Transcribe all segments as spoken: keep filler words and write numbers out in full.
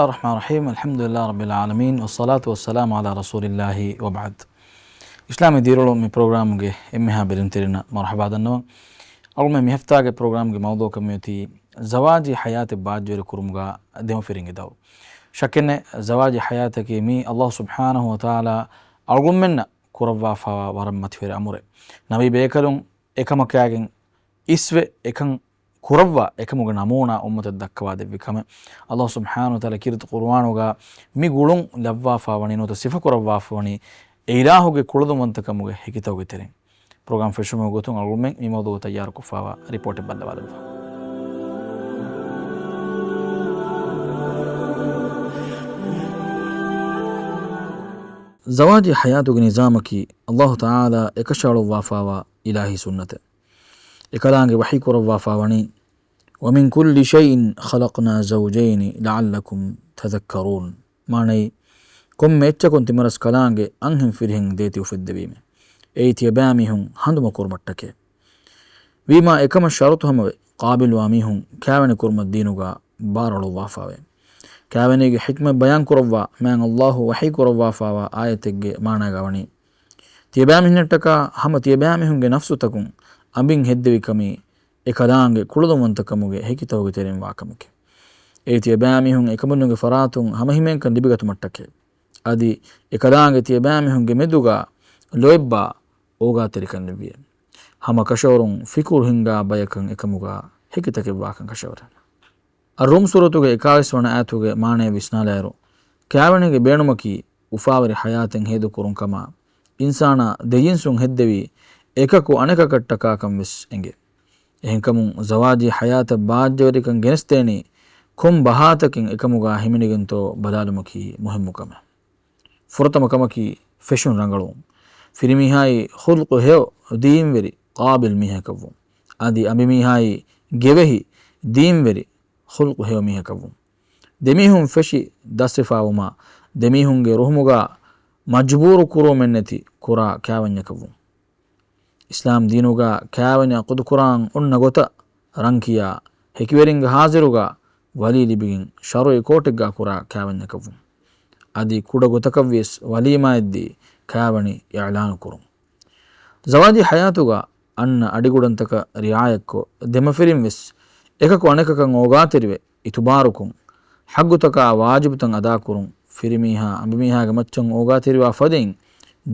الرحمن الرحيم. الحمد لله رب العالمين، والصلاة والسلام على رسول الله وبعد. އިސްލާމީ ދިރިއުޅުން މި ޕްރޮގްރާމުގެ އެންމެހާ ބެލުންތެރިންނަށް މަރުޙަބާ ދަންނަވަން. އަޅުގަނޑުމެން މި ހަފްތާގެ ޕްރޮގްރާމްގެ މައުޟޫޢަކަށް މިއޮތީ ޒަވާޖީ ޙަޔާތެއް ބާއްޖަވެރި ކުރުމުގަ ދެމަފިރިންގެ ދައުރު. ޝައްކެއްނެތް، ޒަވާޖީ ޙަޔާތަކީ މީ ﷲ ސުބްޙާނަހޫ ވަތަޢާލާ އަޅުގަނޑުމެންނަށް ކުރައްވާފައިވާ ވަރަށް މަތިވެރި އަމުރެއް. ނަބީ ބޭކަލުން އެކަމަކާގެން އިސްވެ އެކަން ކުރައްވާ އެކަމުގެ ނަމޫނާ އުއްމަތަށް ދައްކަވާ ދެއްވި ކަމެއް. ﷲ ސުބްޙާނަހޫ ވަތަޢާލާ ކީރިތި ޤުރުއާނުގަ މި ގުޅުން ލައްވާފައި ވަނީ ނުވަތަ ސިފަކުރައްވާފައި ވަނީ އެ އިލާހުގެ ކުޅަދުންވަންތަކަމުގެ ހެކިތަކުގެ ތެރެއިން. ޕްރޮގްރާމް ފެށުމުގެ ގޮތުން އަޅުގަނޑުމެން މި މައުޟޫޢަށް ތައްޔާރުކޮށްފައިވާ ރިޕޯޓެއް ބައްލަވާލައްވާ. ޒަވާޖީ ޙަޔާތުގެ ނިޒާމަކީ ﷲ ތަޢާލާ އެކަށައަޅުއްވާފައިވާ އިލާހީ ސުންނަތެއް. އެކަލާނގެ ވަޙީ ކުރައްވާފައި ވަނީ، وَمِن كُلِّ شَيْءٍ خَلَقْنَا زَوْجَيْنِ لَعَلَّكُمْ تَذَكَّرُونَ. މާނައީ، ކޮންމެ އެއްޗަކުން ތިމަރަސް ކަލާނގެ އަންހެން ފިރިހެން ދޭތި އުފެއްދެވީމޭ. އެއީ ތިޔަބައިމީހުން ހަނދުމަކުރުމަށްޓަކައި. ވީމާ އެކަމަށް ޝަރުތު ހަމަވެ، ޤާބިލްވާ މީހުން ކާވެނި ކުރުމަށް ދީނުގަ ބާރުއަޅުއްވާފައިވޭ. ކާވެނީގެ ޙިކްމަތް ބަޔާން ކުރައްވާ މާތް ﷲ ވަޙީ ކުރައްވާފައިވާ އާޔަތެއްގެ މާނާގަ ވަނީ، ތިޔަބައިމީހުންނަށްޓަކާ ހަމަ ތިޔަބައިމީހުންގެ ނަފްސުތަކުން އަނބިން ހެއްދެވި ކަމީ އެކަލާނގެ ކުޅަދުންވަންތަކަމުގެ ހެކިތަކުގެ ތެރެއިން ވާކަމެކޭ. އެއީ ތިޔަބައިމީހުން އެކަމުންނުގެ ފަރާތުން ހަމަހިމޭންކަން ލިބިގަތުމަށްޓަކައި. އަދި އެކަލާނގެ ތިޔަބައިމީހުންގެ މެދުގަ ލޯތްބާ އޯގާތެރިކަން ލެއްވިއޭ. ހަމަ ކަށަވަރުން ފިކުރު ހިންގާ ބަޔަކަށް އެކަމުގަ ހެކިތަކެއްވާކަން ކަށަވަރެއް. އައްރޫމް ސޫރަތުގެ އެކާވީސް ވަނަ އާޔަތުގެ މާނައެއް ވިސްނާލާއިރު، ކާވެނީގެ ބޭނުމަކީ އުފާވެރި ޙަޔާތެއް ހޭދަކުރުން ކަމާ، އިންސާނާ ދެޖިންސުން ހެއްދެވީ އެކަކު އަނެކަކަށްޓަކާކަން ވެސް އެނގޭ. އެހެންކަމުން ޒަވާޖީ ޙަޔާތަށް ބާއްޖަވެރިކަން ގެނެސްދޭނީ ކޮން ބަހާތަކެއް އެކަމުގަ ހިމެނިގެންތޯ ބަލާލުމަކީ މުހިއްމު ކަމެއް. ފުރަތަމަ ކަމަކީ ފެށުން ރަނގަޅުވުން. ފިރިމީހާއީ ޚުލްޤު ހެޔޮ ދީންވެރި ޤާބިލް މީހަކަށްވުން. އަދި އަނބިމީހާއީ ގެވެހި ދީންވެރި ޚުލްޤު ހެޔޮ މީހަކަށްވުން. ދެމީހުން ފެށި ދަސްވެފާވުމާ، ދެމީހުންގެ ރުހުމުގަ މަޖުބޫރު ކުރުވުމެއްނެތި ކުރާ ކާވެންޏަކަށްވުން. އިސްލާމް ދީނުގަ ކާވެނި ޢަޤުދުކުރާން އޮންނަ ގޮތަށް ރަންކިޔާ، ހެކިވެރިންގެ ޙާޟިރުގަ ވަލީ ލިބިގެން ޝަރުޢީ ކޯޓެއްގަ ކުރާ ކާވެންޏަކަށްވުން. އަދި ކުޑަ ގޮތަކަށްވިޔަސް ވަލީމާއެއްދީ ކާވެނި އިޢުލާނު ކުރުން. ޒަވާޖީ ޙަޔާތުގަ އަންނަ އަޑިގުޑަންތަކަށް ރިޢާޔަތްކޮށް، ދެމަފިރިން ވެސް އެކަކު އަނެކަކަށް އޯގާތެރިވެ، އިތުބާރުކޮށް، ޙައްޤުތަކާ ވާޖިބުތައް އަދާކުރުން، ފިރިމީހާ އަނބިމީހާގެ މައްޗަށް އޯގާތެރިވާ ފަދައިން،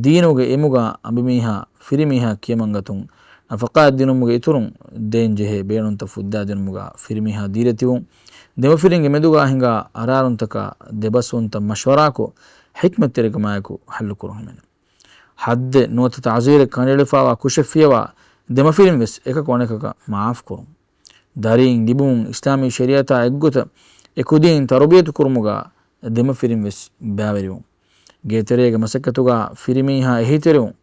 ދީނުގެ އެމުގަ އަނބިމީހާ ފިރިމީހާ ކިޔަމަންގަތުން، ނަފަޤާތް ދިނުމުގެ އިތުރުން ދޭންޖެހޭ ބޭނުންތައް ފުއްދާދިނުމުގަ ފިރިމީހާ ދީލަތިވުން، ދެމަފިރިންގެ މެދުގަ ހިނގާ އަރާރުންތަކާ ދެބަސްވުންތައް މަޝްވަރާކޮށް، ޙިކްމަތްތެރިކަމާއެކު ޙައްލުކުރުން ހިމެނޭ. ޙައްދެއް ނުވަތަ ތަޢުޒީރެއް ކަނޑައެޅިފައިވާ ކުށެއް ފިޔަވާ، ދެމަފިރިން ވެސް އެކަކު އަނެކަކަށް މަޢާފުކުރުން. ދަރީން ލިބުމުން އިސްލާމީ ޝަރީޢަތާ އެއްގޮތަށް އެކުދީން ތަރުބިޔަތު ކުރުމުގަ ދެމަފިރިން ވެސް ބައިވެރިވުން. ގޭތެރޭގެ މަސައްކަތުގަ ފިރިމީހާ އެހީތެރިވުން.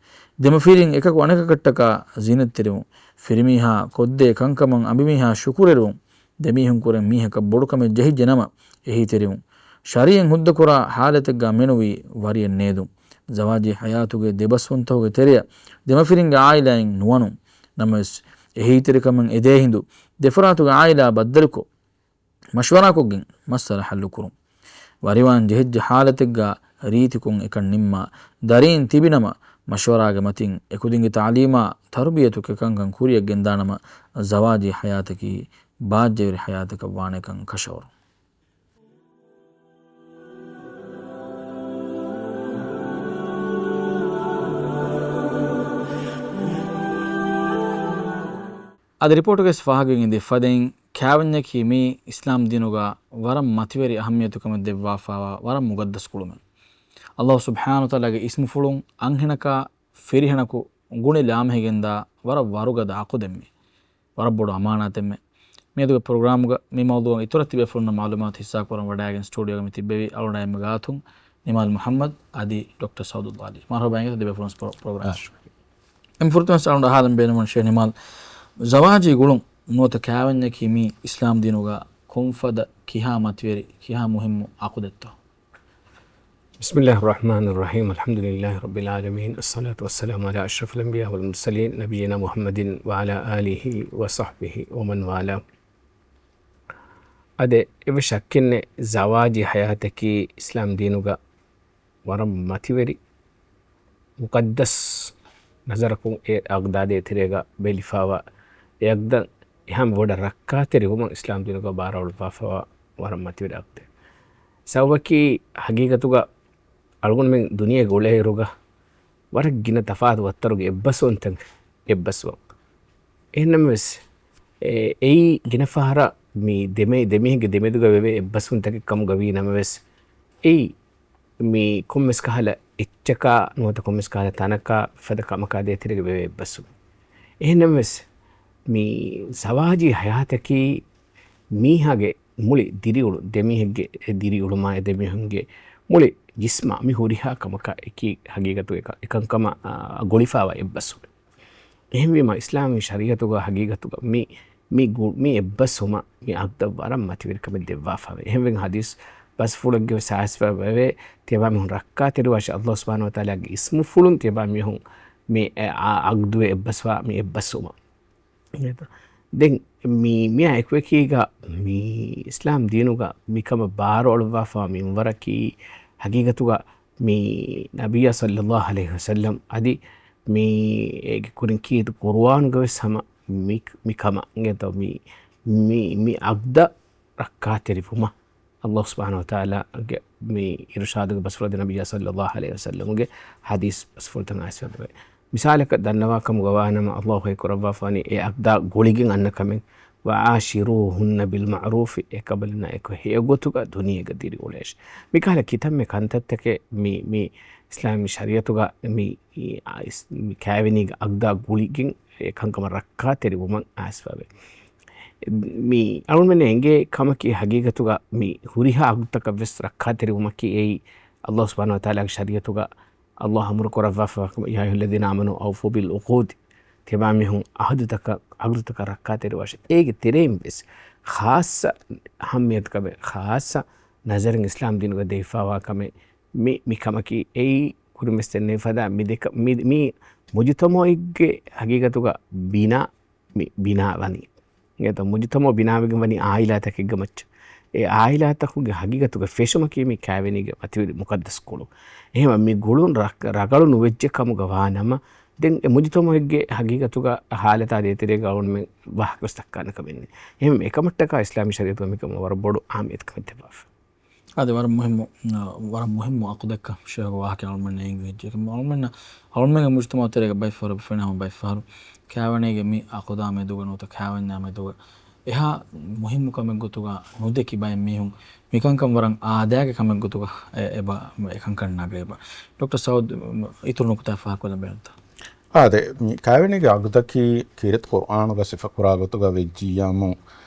ދެމަފިރިން އެކަކު އަނެކަކަށްޓަކާ ޒީނަތްތެރިވުން. ފިރިމީހާ ކޮށްދޭ ކަންކަމަށް އަނބިމީހާ ޝުކުރެރުވުން. ދެމީހުންކުރެން މީހަކަށް ބޮޑުކަމެއް ޖެހިއްޖެ ނަމަ އެހީތެރިވުން. ޝަރީޢަތް ހުއްދަކުރާ ޙާލަތެއްގަ މެނުވީ ވަރިއެއް ނޭދުން. ޒަވާޖީ ޙަޔާތުގެ ދެބަސްވުންތަކުގެ ތެރެއަށް ދެމަފިރިންގެ ޢާއިލާއިން ނުވަނުން. ނަމަވެސް، އެހީތެރިކަމުން އެދޭ ހިނދު ދެފަރާތުގެ ޢާއިލާ ބައްދަލުކޮށް، މަޝްވަރާކޮށްގެން މައްސަލަ ޙައްލުކުރުން. ވަރިވާން ޖެހިއްޖެ ޙާލަތެއްގަ ރީތިކޮށް އެކަން ނިންމާ، ދަރީން ތިބިނަމަ މަޝްވަރާގެ މަތިން އެކުދިންގެ ތަޢުލީމާ ތަރުބިޔަތު ކެކަންކަން ކުރިއަށް ގެންދާނަމަ، ޒަވާޖީ ޙަޔާތަކީ ބާއްޖަވެރި ޙަޔާތަކަށް ވާނެކަން ކަށަވަރު. އަދި ރިޕޯޓުގައި ފާހަގަވެގެން ދިޔަ ފަދައިން، ކާވެންޏަކީ މީ އިސްލާމް ދީނުގަ ވަރަށް މަތިވެރި އަހައްމިޔަތުކަމެއް ދެއްވާފައިވާ ވަރަށް މުގައްދަސް ގުޅުމެއް. ﷲ ސުބްޙާނަހޫ ވަތަޢާލާގެ އިސްމުފުޅުން އަންހެނަކާ ފިރިހެނަކު ގުނި ލާމެހިގެންދާ ވަރަށް ވަރުގަދަ ޢަޤުދެއްމީ. ވަރަށް ބޮޑު އަމާނާތެއްމެ. މިއަދުގެ ޕްރޮގްރާމުގަ މި މައުޟޫޢަށް އިތުރަށް ތިބޭފުޅުންނަށް މަޢުލޫމާތު ހިއްސާކުރަން ވަޑައިގެން ސްޓޫޑިއޯގަ މި ތިއްބެވި އަޅުގަނޑާ އެންމެ ގާތުން ނިމާލް މުޙައްމަދު އަދި ޑޮކްޓަރ ސައުދުއްލާ ޢަލީ. މަރުޙަބާ އިނގޭތޯ ދެބޭފުޅުން ޕްރޮ-، ޕްރޮގްރާމް. އާ، ޝުކުރިއްޔާ. އެންމެ ފުރަތަމަ އަޅުގަނޑު އަހާލަން ބޭނުންވަނީ ޝޭޚް ނިމާލް، ޒަވާޖީ ގުޅުން ނުވަތަ ކާވެންޏަކީ މީ އިސްލާމް ދީނުގަ ކޮންފަދަ ކިހާ މަތިވެރި ކިހާ މުހިއްމު ޢަޤުދެއްތޯ؟ بسم الله الرحمن الرحيم. الحمد لله رب العالمين. الصلاة والسلام على أشرف الأنبياء والمرسلين نبينا محمد وعلى آله وصحبه ومن والاه. އާދެ، އެއްވެސް ޝައްކެއްނެތް، ޒަވާޖީ ހަޔާތަކީ އިސްލާމް ދީނުގަ ވަރަށް މަތިވެރި މުޤައްދަސް ނަޒަރަކުން އެ އަގްދާ ދޭތެރޭގަ ބެލިފާވާ އެ އަގްދަށް އެހާމެ ބޮޑަށް ރައްކާތެރިވުމަށް އިސްލާމް ދީނުގަ ބާރަށް އޮޅުއްވާފަވާ ވަރަށް މަތިވެރި އަގްދެއް. ސަބަބަކީ ހަގީގަތުގަ އަޅުގަނޑުމެން ދުނިޔޭގަ އުޅޭއިރުގަ ވަރަށް ގިނަ ތަފާތު ވައްތަރުގެ އެއްބަސްވުންތައް އެއްބަސްވަން. އެހެންނަމަވެސް، އެ، އެއީ ގިނަ ފަހަރަށް މި ދެމެ-، ދެމީހެއްގެ ދެމެދުގަ ވެވޭ އެއްބަސްވުންތަކެއް ކަމުގަ ވީ ނަމަވެސް، އެއީ މި ކޮންމެސް ކަހަލަ އެއްޗަކާ ނުވަތަ ކޮންމެސް ކަހަލަ ތަނަކާ މިފަދަ ކަމަކާ ދޭތެރޭގަ ވެވޭ އެއްބަސްވުން. އެހެންނަމަވެސް، މި ޒަވާޖީ ހަޔާތަކީ މީހާގެ މުޅި ދިރިއުޅުން، ދެމީހެއްގެ ދިރިއުޅުމާއި ދެމީހުންގެ މުޅި ޖިސްމާ މި ހުރިހާ ކަމަކާ އެކީ ހަގީގަތުގަ އެކަ-، އެކަންކަމަށް، އާ، ގުޅިފާވާ އެއްބަސްވުން. އެހެންވީމަ، އިސްލާމީ ޝަރީއަތުގަ ހަގީގަތުގަ މި، މި ގު-، މި އެއްބަސްވުމަށް މި އަގްދަށް ވަރަށް މަތިވެރިކަމެއް ދެއްވާފަވޭ. އެހެންވެގެން ހަދީސް ބަސްފުޅެއްގެ ވެސް އައިސްފަވޭ، ތިޔަބާމީހުން ރައްކާތެރިވާށޭ، ﷲ ސުބްޙާނަހޫ ވަތަޢާލާގެ އިސްމުފުޅުން ތިޔަބާމީހުން މި އެ އާ އަގްދުވެ އެއްބަސްވާ މި އެއްބަސްވުމަށް. ދެން މި، މިއާ އެކުއެކީގަ މި އިސްލާމް ދީނުގަ މިކަމަށް ބާރު އަޅުއްވާފަވާ މިންވަރަކީ ހަގީގަތުގަ މި ނަބިއްޔާ ޞައްލައްލާހު ޢަލައިހި ވަސައްލަމް އަދި މި އޭގެ ކުރިން ކީރިތި ޤުރުއާނުގަ ވެސް ހަމަ މި، މި ކަމަށް އިނގޭތޯ މި، މި، މި އަގްދަށް ރައްކާތެރިވުމަށް ﷲ ސުބްޙާނަހޫ ވަތަޢާލާގެ މި އިރުޝާދުގެ ބަސްފުޅަށް ނަބިއްޔާ ޞައްލައްލާހު ޢަލައިހި ވަސައްލަމުގެ ޙަދީޘް ބަސްފުޅުތައް އައިސްފަވޭ. މިސާލަކަށް ދަންނަވާ ކަމުގަ ވާނަމަ، ﷲ އެ ކުރައްވާފާނީ އެ އަގްދާ ގުޅިގެން އަންނަ ކަމެއް، "وعاشروهن بالمعروف"، އެކަނބަލުންނާ އެކު ހެޔޮގޮތުގަ ދުނިޔޭގަ ދިރިއުޅޭށޭ. މިކަހަލަ ކިތަންމެ ކަންތައްތަކެއް މި، މި އިސްލާމީ ޝަރީޢަތުގަ މި، މި ކާވެނީގެ އަގްދާ ގުޅިގެން އެ ކަންކަމަށް ރައްކާތެރިވުމަށް އައިސްފަވޭ. މި އަޅުގަނޑުމެންނަށް އެނގޭ ކަމަކީ ހަގީގަތުގަ މި ހުރިހާ އަގުތަކަށް ވެސް ރައްކާތެރިވުމަކީ އެއީ ﷲ ސުބްޙާނަހޫ ވަތަޢާލާގެ ޝަރީޢަތުގަ ﷲ އަމުރު ކުރައްވާފަވާ ކަމަށް، "يا أيها الذين آمنوا أوفوا بالعقود"، ތިޔަބާމީހުން އަހުދުތަކަށް، އަގުތަކަށް ރައްކާތެރިވާށޭ. އޭގެ ތެރެއިން ވެސް ޚާއްޞަ އަހައްމިޔަތުކަމެއް، ޚާއްޞަ ނަޒަރެއް އިސްލާމް ދީނުގަ ދެވިފަވާ ކަމެއް މި، މި ކަމަކީ. އެއީ ކުރިން ވެސް ދެންނެވި ފަދަ މި ދެކަ-، މި، މި މުޖުތަމަޢުގެ ހަގީގަތުގަ ބިނާ މި ބިނާ ވަނީ. އެތަ މުޖުތަމަޢު ބިނާވެގެން ވަނީ އާއިލާތަކެއްގެ މައްޗަށް. އެ އާއިލާތަކުގެ ހަގީގަތުގެ ފެށުމަކީ މި ކާވެނީގެ މަތިވެރި މުޤައްދަސް ގުޅުން. އެހެންވެ، މި ގުޅުން ރަ-، ރަގަޅު ނުވެއްޖެ ކަމުގަ ވާނަމަ، ދެން އެ މުޖުތަމަޢެއްގެ ހަގީގަތުގަ ހާލަތާ ދޭތެރޭގަ އަޅުގަނޑުމެން ވާހަކަވެސް ދައްކާނެ ކަމެއް ނެތް. އެހެން އެކަމަށްޓަކާ އިސްލާމީ ޝަރީޢަތުގަ މިކަމަށް ވަރަށް ބޮޑު އަހައްމިޔަތުކަމެއް ދެއްވާފަ. އާދެ، ވަރަށް މުހިއްމު، އަ، ވަރަށް މުހިއްމު އަޤުދެއްކަ ޝޭޚް ވާހަކަ އަޅުމެންނަށް އެނގިވެއްޖެ. އަޅުމެންނަށް، އަޅުމެންގެ މުޖުތަމަޢު ތެރޭގަ ބައެއް ފަހަރު އެބަ ފެނޭ ހަމަ ބައެއް ފަހަރު ކާވެނީގެ މި އަޤުދާ މެދުގަ ނުވަތަ ކާވެންޏާ މެދުގަ އެހާ މުހިއްމު ކަމެއް ގޮތުގަ ނުދެކި ބައެއް މީހުން މިކަންކަން ވަރަށް އާދައިގެ ކަމެއް ގޮތުގަ އެ-، އެބަ އެކަންކަން ނަގައި އެބަ. ޑޮކްޓަރ ސައޫދު، އިތުރު ނުކުތާ ފާހަގަކޮށްލަން ބޭނުންތަ؟ އާދެ، މި ކާވެނީގެ އަގުދަކީ ކީރިތި ޤުރްއާނުގަ ސިފަކުރާ ގޮތުގަ ވެއްޖިއްޔާމު،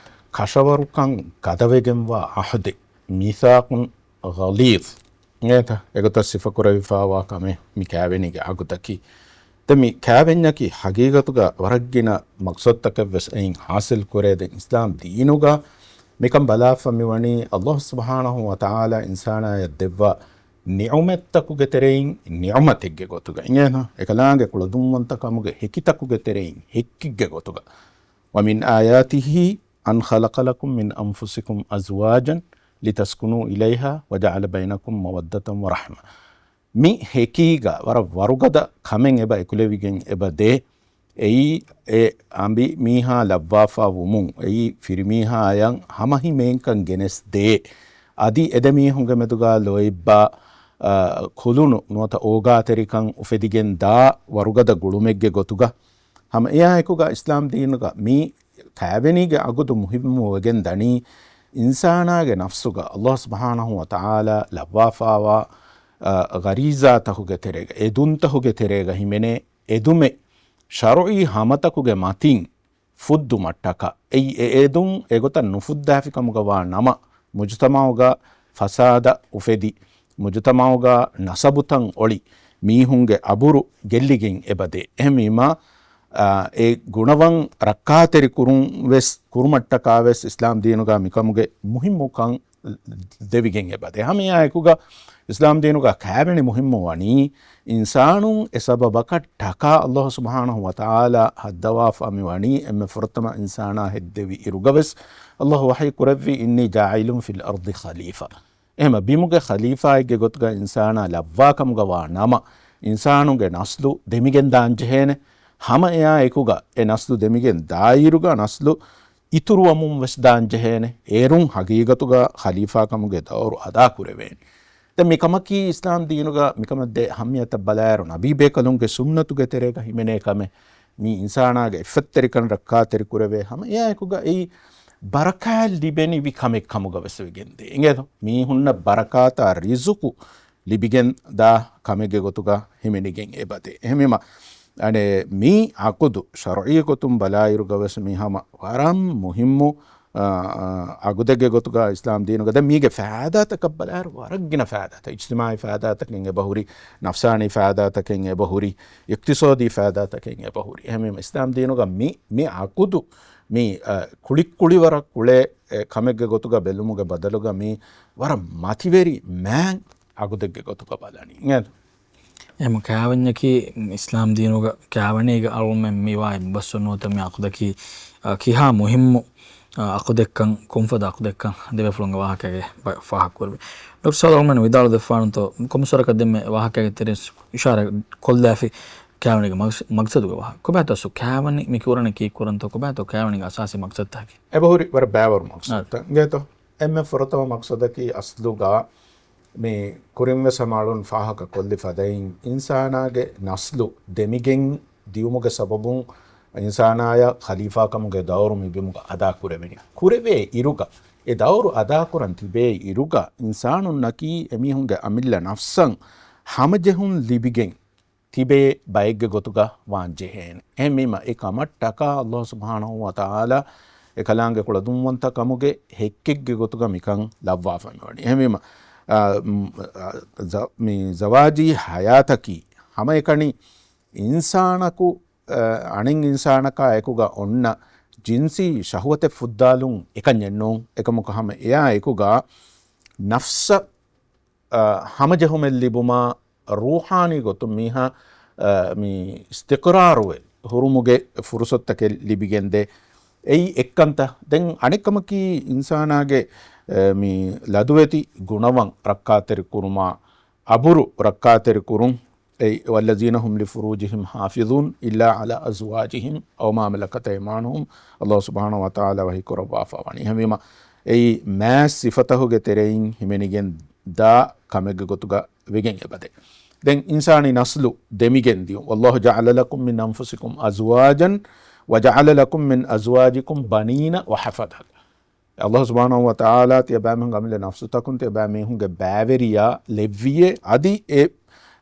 ކަށަވަރުކަން ގަދަވެގެންވާ އަހުދެއް، މީސާޤުން ޣަލީޡް. އިނގޭތަ؟ އެގޮތަށް ސިފަކުރެވިފާވާ ކަމެއް މި ކާވެނީގެ އަގުދަކީ. ދެން މި ކާވެންޏަކީ ހަގީގަތުގަ ވަރަށްގިނަ މަޤްޞަދުތަކެއް ވެސް އެއިން ޙާޞިލް ކުރޭ. ދެން އިސްލާމް ދީނުގަ މިކަން ބަލާފަ މިވަނީ ﷲ ސުބްޙާނަހޫ ވަތަޢާލާ އިންސާނާޔަށް ދެއްވާ ނިޢުމަތްތަކުގެ ތެރެއިން ނިޢުމަތެއްގެ ގޮތުގަ. އިނގޭތަ؟ އެކަލާނގެ ކުޅަދުންވަންތަކަމުގެ ހެކިތަކުގެ ތެރެއިން ހެއްކެއްގެ ގޮތުގަ. ومن آياته أن خلق لكم من أنفسكم أزواجا لتسكنوا إليها وجعل بينكم مودة ورحمة. މި ހެކީގަ ވަރަށް ވަރުގަދަ ކަމެއް އެބަ އެކުލެވިގެން އެބަ ދޭ. އެއީ އެ އަނބި މީހާ ލައްވާފާ ވުމުން، އެއީ ފިރިމީހާޔަށް ހަމަހިމޭންކަން ގެނެސް ދޭ. އަދި އެދެމީހުންގެ މެދުގަ ލޯތްބާ، އަ، ކުލުނު ނުވަތަ އޯގާތެރިކަން އުފެދިގެން ދާ ވަރުގަދަ ގުޅުމެއްގެ ގޮތުގަ. ހަމަ އެއާއެކުގަ އިސްލާމް ދީނުގަ މި ކާވެނީގެ އަގުދު މުހިއްމުވެގެން ދަނީ، އިންސާނާގެ ނަފްސުގަ ﷲ ސުބްޙާނަހޫ ވަތަޢާލާ ލައްވާފާވާ، އަ، ޣަރީޒާތަކުގެ ތެރޭގަ، އެދުންތަކުގެ ތެރޭގަ ހިމެނޭ އެދުމެއް ޝަރުޢީ ހަމަތަކުގެ މަތިން ފުއްދުމަށްޓަކާ. އެއީ އެ އެދުން އެގޮތަށް ނުފުއްދާފި ކަމުގަ ވާ ނަމަ، މުޖުތަމަޢުގަ ފަސާދަ އުފެދި، މުޖުތަމަޢުގަ ނަސަބުތައް އޮޅި، މީހުންގެ އަބުރު ގެއްލިގެން އެބަދޭ. އެހެންވީމާ، އާ، އެ ގުނަވަން ރައްކާތެރި ކުރުން ވެސް، ކުރުމަށްޓަކާ ވެސް އިސްލާމް ދީނުގަ މިކަމުގެ މުހިއްމުކަން ދެވިގެން އެބަދޭ. ހަމައެއާއެކުގަ އިސްލާމް ދީނުގަ ކާވެނި މުހިއްމު ވަނީ، އިންސާނުން އެ ސަބަބަކަށް ޓަކާ އައްލާހު ސުބްޙާނަހު ވަތަޢާލާ ހައްދަވާފަ މި ވަނީ އެންމެ ފުރަތަމަ އިންސާނާ ހެއްދެވި އިރުގަ ވެސް، އައްލާހު ވަޙީ ކުރެއްވި، "إني جاعل في الأرض خليفة." އެހެމަ ބިމުގެ ޚަލީފާއެއްގެ ގޮތުގަ އިންސާނާ ލައްވާ ކަމުގަ ވާ ނަމަ، އިންސާނުގެ ނަސްލު ދެމިގެން ދާން ޖެހޭނެ. ހަމަ އެއާ އެކުގަ އެ ނަސްލު ދެމިގެން ދާއިރުގަ ނަސްލު އިތުރުވަމުން ވެސް ދާން ޖެހޭނެ. އޭރުން ހަގީގަތުގަ ޚަލީފާ ކަމުގެ ދައުރު އަދާ ކުރެވޭނެ. ދެން މި ކަމަކީ އިސްލާމް ދީނުގަ މިކަމަށް ދޭ އަހައްމިޔަތަށް ބަލާއިރު، ނަބީ ބޭކަލުންގެ ސުންނަތުގެ ތެރޭގަ ހިމެނޭ ކަމެއް. މި އިންސާނާގެ އިއްފަތްތެރިކަން ރައްކާތެރި ކުރެވޭ. ހަމަ އެއާއެކުގަ އެއީ ބަރަކާތް ލިބެނިވި ކަމެއް ކަމުގަ ވެސް ވެގެންދޭ. އިނގޭތޯ؟ މީހުންނަށް ބަރަކާތާ ރިޒުޤު ލިބިގެން ދާ ކަމެއްގެ ގޮތުގަ ހިމެނިގެން އެބަދޭ. އެހެންވީމަ، އަނެ، މި ޢަޤުދު ޝަރުޢީ ގޮތުން ބަލާއިރުގަ ވެސް މި ހަމަ ވަރަށް މުހިއްމު، އާ، އާ، ޢަޤުދެއްގެ ގޮތުގަ އިސްލާމް ދީނުގަ ދެން މީގެ ފައިދާތަކަށް ބަލާއިރު ވަރަށް ގިނަ ފައިދާތައް، އިޖްތިމާޢީ ފައިދާތަކެއް އެބަހުރި، ނަފްސާނީ ފައިދާތަކެއް އެބަހުރި، އިޤްތިޞާދީ ފައިދާތަކެއް އެބަހުރި. އެހެންވީމަ، އިސްލާމް ދީނުގަ މި، މި ޢަޤުދު، މި، އާ، ކުޅި ކުޅިވަރަށް ކުޅޭ، އެ، ކަމެއްގެ ގޮތުގަ ބެލުމުގެ ބަދަލުގަ މި ވަރަށް މަތިވެރި މާތް ޢަޤުދެއްގެ ގޮތުގަ ބަލަނީ. އެހެން ކާވެންޏަކީ އިސްލާމް ދީނުގަ ކާވެނީގެ އަޅުމެން މިވާ އެއްބަސްވުން ނުވަތަ މި ޢަޤުދަކީ، އަ، ކިހާ މުހިއްމު، އަ، ޢަޤުދެއްކަން، ކޮންފަދަ ޢަޤުދެއްކަން ދެބޭފުޅުންގެ ވާހަކައިގެ ބަ-، ފާހަގަކުރެވި. ޑޮކްޓަރ ސާލިޙް އަޅުމެން ވިދާޅު ދެއްވާނަންތޯ، ކޮންމެސްވަރަކަށް ދެންމެ ވާހަކައިގެ ތެރެއިން އިޝާރާތް ކޮށްލާފި ކާވެނީގެ މަގްސަ-، މަގްސަދުގެ ވާހަކަ. ކޮބާތޯ ސު ކާވެނީ މި ކުރަނީ ކީއްކުރަންތޯ، ކޮބާތޯ ކާވެނީގެ އަސާސީ މަގްސަދުތަކެއް؟ އެބަހުރި ވަރަށް ބައިވަރު މަގްސަދުތައް. އާ. އިނގޭތޯ؟ އެންމެ ފުރަތަމަ މަގްސަދަކީ އަސްލުގަ މި ކުރިން ވެސް ހަމަ އަޅުން ފާހަގަ ކޮށްލި ފަދައިން، އިންސާނާގެ ނަސްލު ދެމިގެން ދިޔުމުގެ ސަބަބުން އިންސާނާޔަށް ޚަލީފާ ކަމުގެ ދައުރު މި ބިމުގަ އަދާ ކުރެވެނީ. ކުރެވޭ އިރުގަ، އެ ދައުރު އަދާ ކުރަން ތިބޭ އިރުގަ، އިންސާނުންނަކީ އެމީހުންގެ އަމިއްލަ ނަފްސަށް ހަމަޖެހުން ލިބިގެން ތިބޭ ބައެއްގެ ގޮތުގަ ވާން ޖެހޭނެ. އެހެންވީމަ، އެ ކަމަށްޓަކާ އައްލާހު ސުބްޙާނަހު ވަ ތަޢާލާ އެކަލާނގެ ކުޅަދުންވަންތަ ކަމުގެ ހެއްކެއްގެ ގޮތުގަ މިކަން ލައްވާފަ މިވަނީ. އެހެންވީމަ، އާ، މް، އާ، ޒަ-، މި ޒަވާޖީ ހަޔާތަކީ ހަމައެކަނި އިންސާނަކު، އަ، އަނެއް އިންސާނަކާ އެކުގަ އޮންނަ ޖިންސީ ޝަހުވަތެއް ފުއްދާލުން އެކަންޏެއް ނޫން. އެކަމަކު ހަމަ އެއާ އެކުގަ ނަފްސަށް، އަ، ހަމަޖެހުމެއް ލިބުމާ، ރޫޙާނީ ގޮތުން މީހާ، އަ، މި އިސްތިޤްރާރުވެ ހުރުމުގެ ފުރުޞަތުތަކެއް ލިބިގެންދޭ. އެއީ އެއްކަންތައް. ދެން އަނެއްކަމަކީ، އިންސާނާގެ، އަ، މި ލަދުވެތި ގުނަވަން ރައްކާތެރި ކުރުމާ، އަބުރު ރައްކާތެރި ކުރުން. އެ، "والذين هم لفروجهم حافظون إلا على أزواجهم أو ما ملكت أيمانهم" އައްލާހު ސުބްޙާނަހު ވަ ތަޢާލާ ވަޙީ ކުރައްވާފަ ވަނީ. އެހެންވީމަ، އެއީ މާތް ސިފަތަކުގެ ތެރެއިން ހިމެނިގެން ދާ ކަމެއްގެ ގޮތުގަ ވެގެން އެބަދޭ. ދެން އިންސާނީ ނަސްލު ދެމިގެން ދިޔުން. "والله جعل لكم من أنفسكم أزواجا وجعل لكم من أزواجكم بنين وحفدة." އައްލާހު ސުބްޙާނަހު ވަ ތަޢާލާ ތިޔަބައިމީހުން އަމިއްލަ ނަފްސުތަކުން ތިޔަބައިމީހުންގެ ބައިވެރިޔާ ލެއްވިއޭ، އަދި އެ،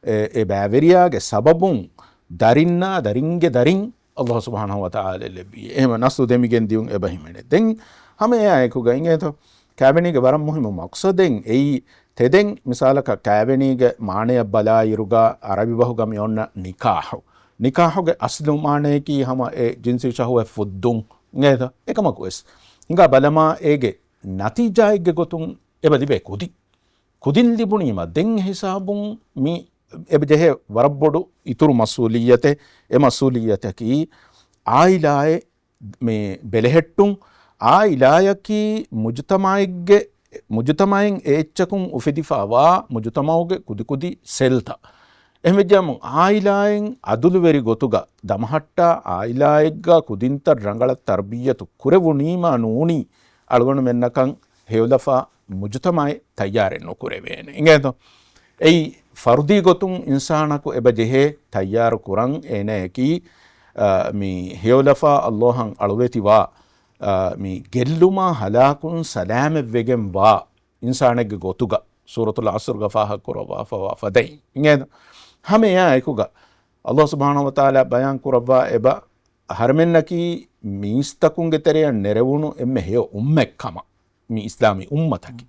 އެ، އެ ބައިވެރިޔާގެ ސަބަބުން ދަރިންނާ ދަރިންގެ ދަރިން އައްލާހު ސުބްޙާނަހު ވަ ތަޢާލާ ލެއްވިއޭ. އެހެމަ ނަސްލު ދެމިގެން ދިޔުން އެބަ ހިމެނޭ. ދެން ހަމަ އެއާ އެކުގަ އިނގޭތޯ، ކާވެނީގެ ވަރަށް މުހިއްމު މަޤްޞަދެއް އެއީ. ތެދެން މިސާލަކަށް ކާވެނީގެ މާނަޔަށް ބަލާއިރުގަ އަރަބި ބަހުގަ މި އޮންނަ ނިކާޙު. ނިކާޙުގެ އަސްލު މާނަޔަކީ ހަމަ އެ ޖިންސީ ޝަހުވަތް ފުއްދުން. އިނގޭތަ؟ އެކަމަކުވެސް ހިނގާ ބަލަމާ އޭގެ ނަތީޖާއެއްގެ ގޮތުން އެބަ ލިބޭ ކުދިން. ކުދިން ލިބުނީމަ ދެން ހިސާބުން މި އެބަ ޖެހޭ ވަރަށް ބޮޑު އިތުރު މަސްއޫލިއްޔަތެއް. އެ މަސްއޫލިއްޔަތަކީ އާއިލާއެއް މި ބެލެހެއްޓުން. އާއިލާޔަކީ މުޖުތަމަޢެއްގެ، މުޖުތަމަޢެއް އެ އެއްޗަކުން އުފެދިފަވާ މުޖުތަމަޢުގެ ކުދިކުދި ސެލްތައް. އެހެންވެއްޖާމު އާއިލާއިން އަދުލުވެރި ގޮތުގަ ދަމަހައްޓާ، އާއިލާއެއްގަ ކުދިންތައް ރަނގަޅަށް ތަރްބިއްޔަތު ކުރެވުނީމާ ނޫނީ، އަޅުގަނޑުމެންނަކަށް ހެޔޮލަފާ މުޖުތަމަޢެއް ތައްޔާރެއް ނުކުރެވޭނެ. އިނގޭތޯ؟ އެއީ ފަރުދީ ގޮތުން އިންސާނަކު އެބަ ޖެހޭ ތައްޔާރު ކުރަން އޭނަޔަކީ، އާ، މި ހެޔޮލަފާ އައްލާހަށް އަޅުވެތިވާ، އާ، މި ގެއްލުމާ ހަލާކުން ސަލާމަތްވެގެން ވާ އިންސާނެއްގެ ގޮތުގަ ސޫރަތުލް ޢަޞްރުގަ ފާހަގަ ކުރައްވާފަވާ ފަދައިން. އިނގޭތޯ؟ ހަމަ އެއާ އެކުގަ އައްލާހު ސުބްޙާނަހު ވަ ތަޢާލާ ބަޔާން ކުރައްވާ އެބަ އަހަރެމެންނަކީ މީސްތަކުންގެ ތެރެއަށް ނެރެވުނު އެންމެ ހެޔޮ އުއްމަތް ކަމަށް. މި އިސްލާމީ އުއްމަތަކީ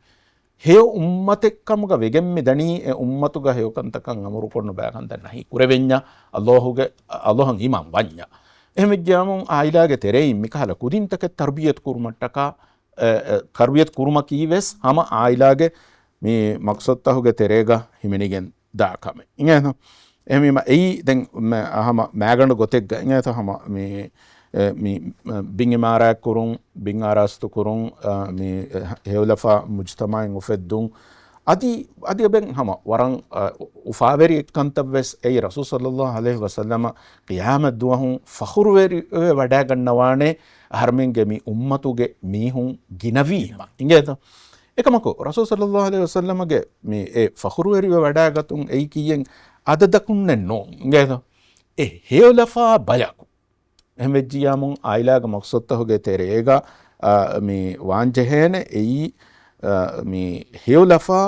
ހެޔޮ އުއްމަތެއް ކަމުގަ ވެގެން މިދަނީ، އެ އުއްމަތުގަ ހެޔޮކަންތަކަށް އަމުރުކޮށް ނުބައިކަންތައް ނަހީ ކުރެވެންޏާ، އައްލާހުގެ، އައްލާހަށް އީމާން ވަންޏާ. އެހެންވެއްޖިޔާމު އާއިލާގެ ތެރެއިން މިކަހަލަ ކުދިންތަކެއް ތަރުބިޔަތު ކުރުމަށްޓަކާ، އެ، އެ، ތަރުބިޔަތު ކުރުމަކީ ވެސް ހަމަ އާއިލާގެ މި މަޤްޞަދުތަހުގެ ތެރޭގަ ހިމެނިގެން ދާ ކަމެއް. އިނގޭތޯ؟ އެހެންވީމަ އެއީ ދެން މަ-، ހަމަ މައިގަނޑު ގޮތެއްގަ އިނގޭތޯ ހަމަ މި، އެ، މި، އެ، ބިން އިމާރާތް ކުރުން، ބިން އާރާސްތު ކުރުން، އަ، މި، އެ، ހެޔޮލަފާ މުޖްތަމަޢެއް އުފެއްދުން. އަދި، އަދި އެބެން ހަމަ ވަރަށް، އަ، އުފާވެރި ކަންތައް ވެސް އެއީ ރަސޫލު ޞައްލައްލާހު ޢަލައިހި ވަސައްލަމަ ޤިޔާމަތް ދުވަހު ފަޚުރުވެރިވެ ވަޑައިގަންނަވާނެ އަހަރުމެންގެ މި އުއްމަތުގެ މީހުން ގިނަވީމަ. އިނގޭތޯ؟ އެކަމަކު، ރަސޫލު ޞައްލައްލާހު ޢަލައިހި ވަސައްލަމަގެ މި އެ ފަޚުރުވެރިވެ ވަޑައިގަތުން އެއީ ކިއްޔެއް އަދަދަކުންނެއް ނޫން. އިނގޭތޯ؟ އެ ހެޔޮލަފާ ބަޔަކު. އެހެންވެއްޖިޔާމު އާއިލާގެ މަޤްޞަދުތަހުގެ ތެރޭގަ، އާ، މި ވާންޖެހޭނެ އެއީ، އާ، މި ހެޔޮލަފާ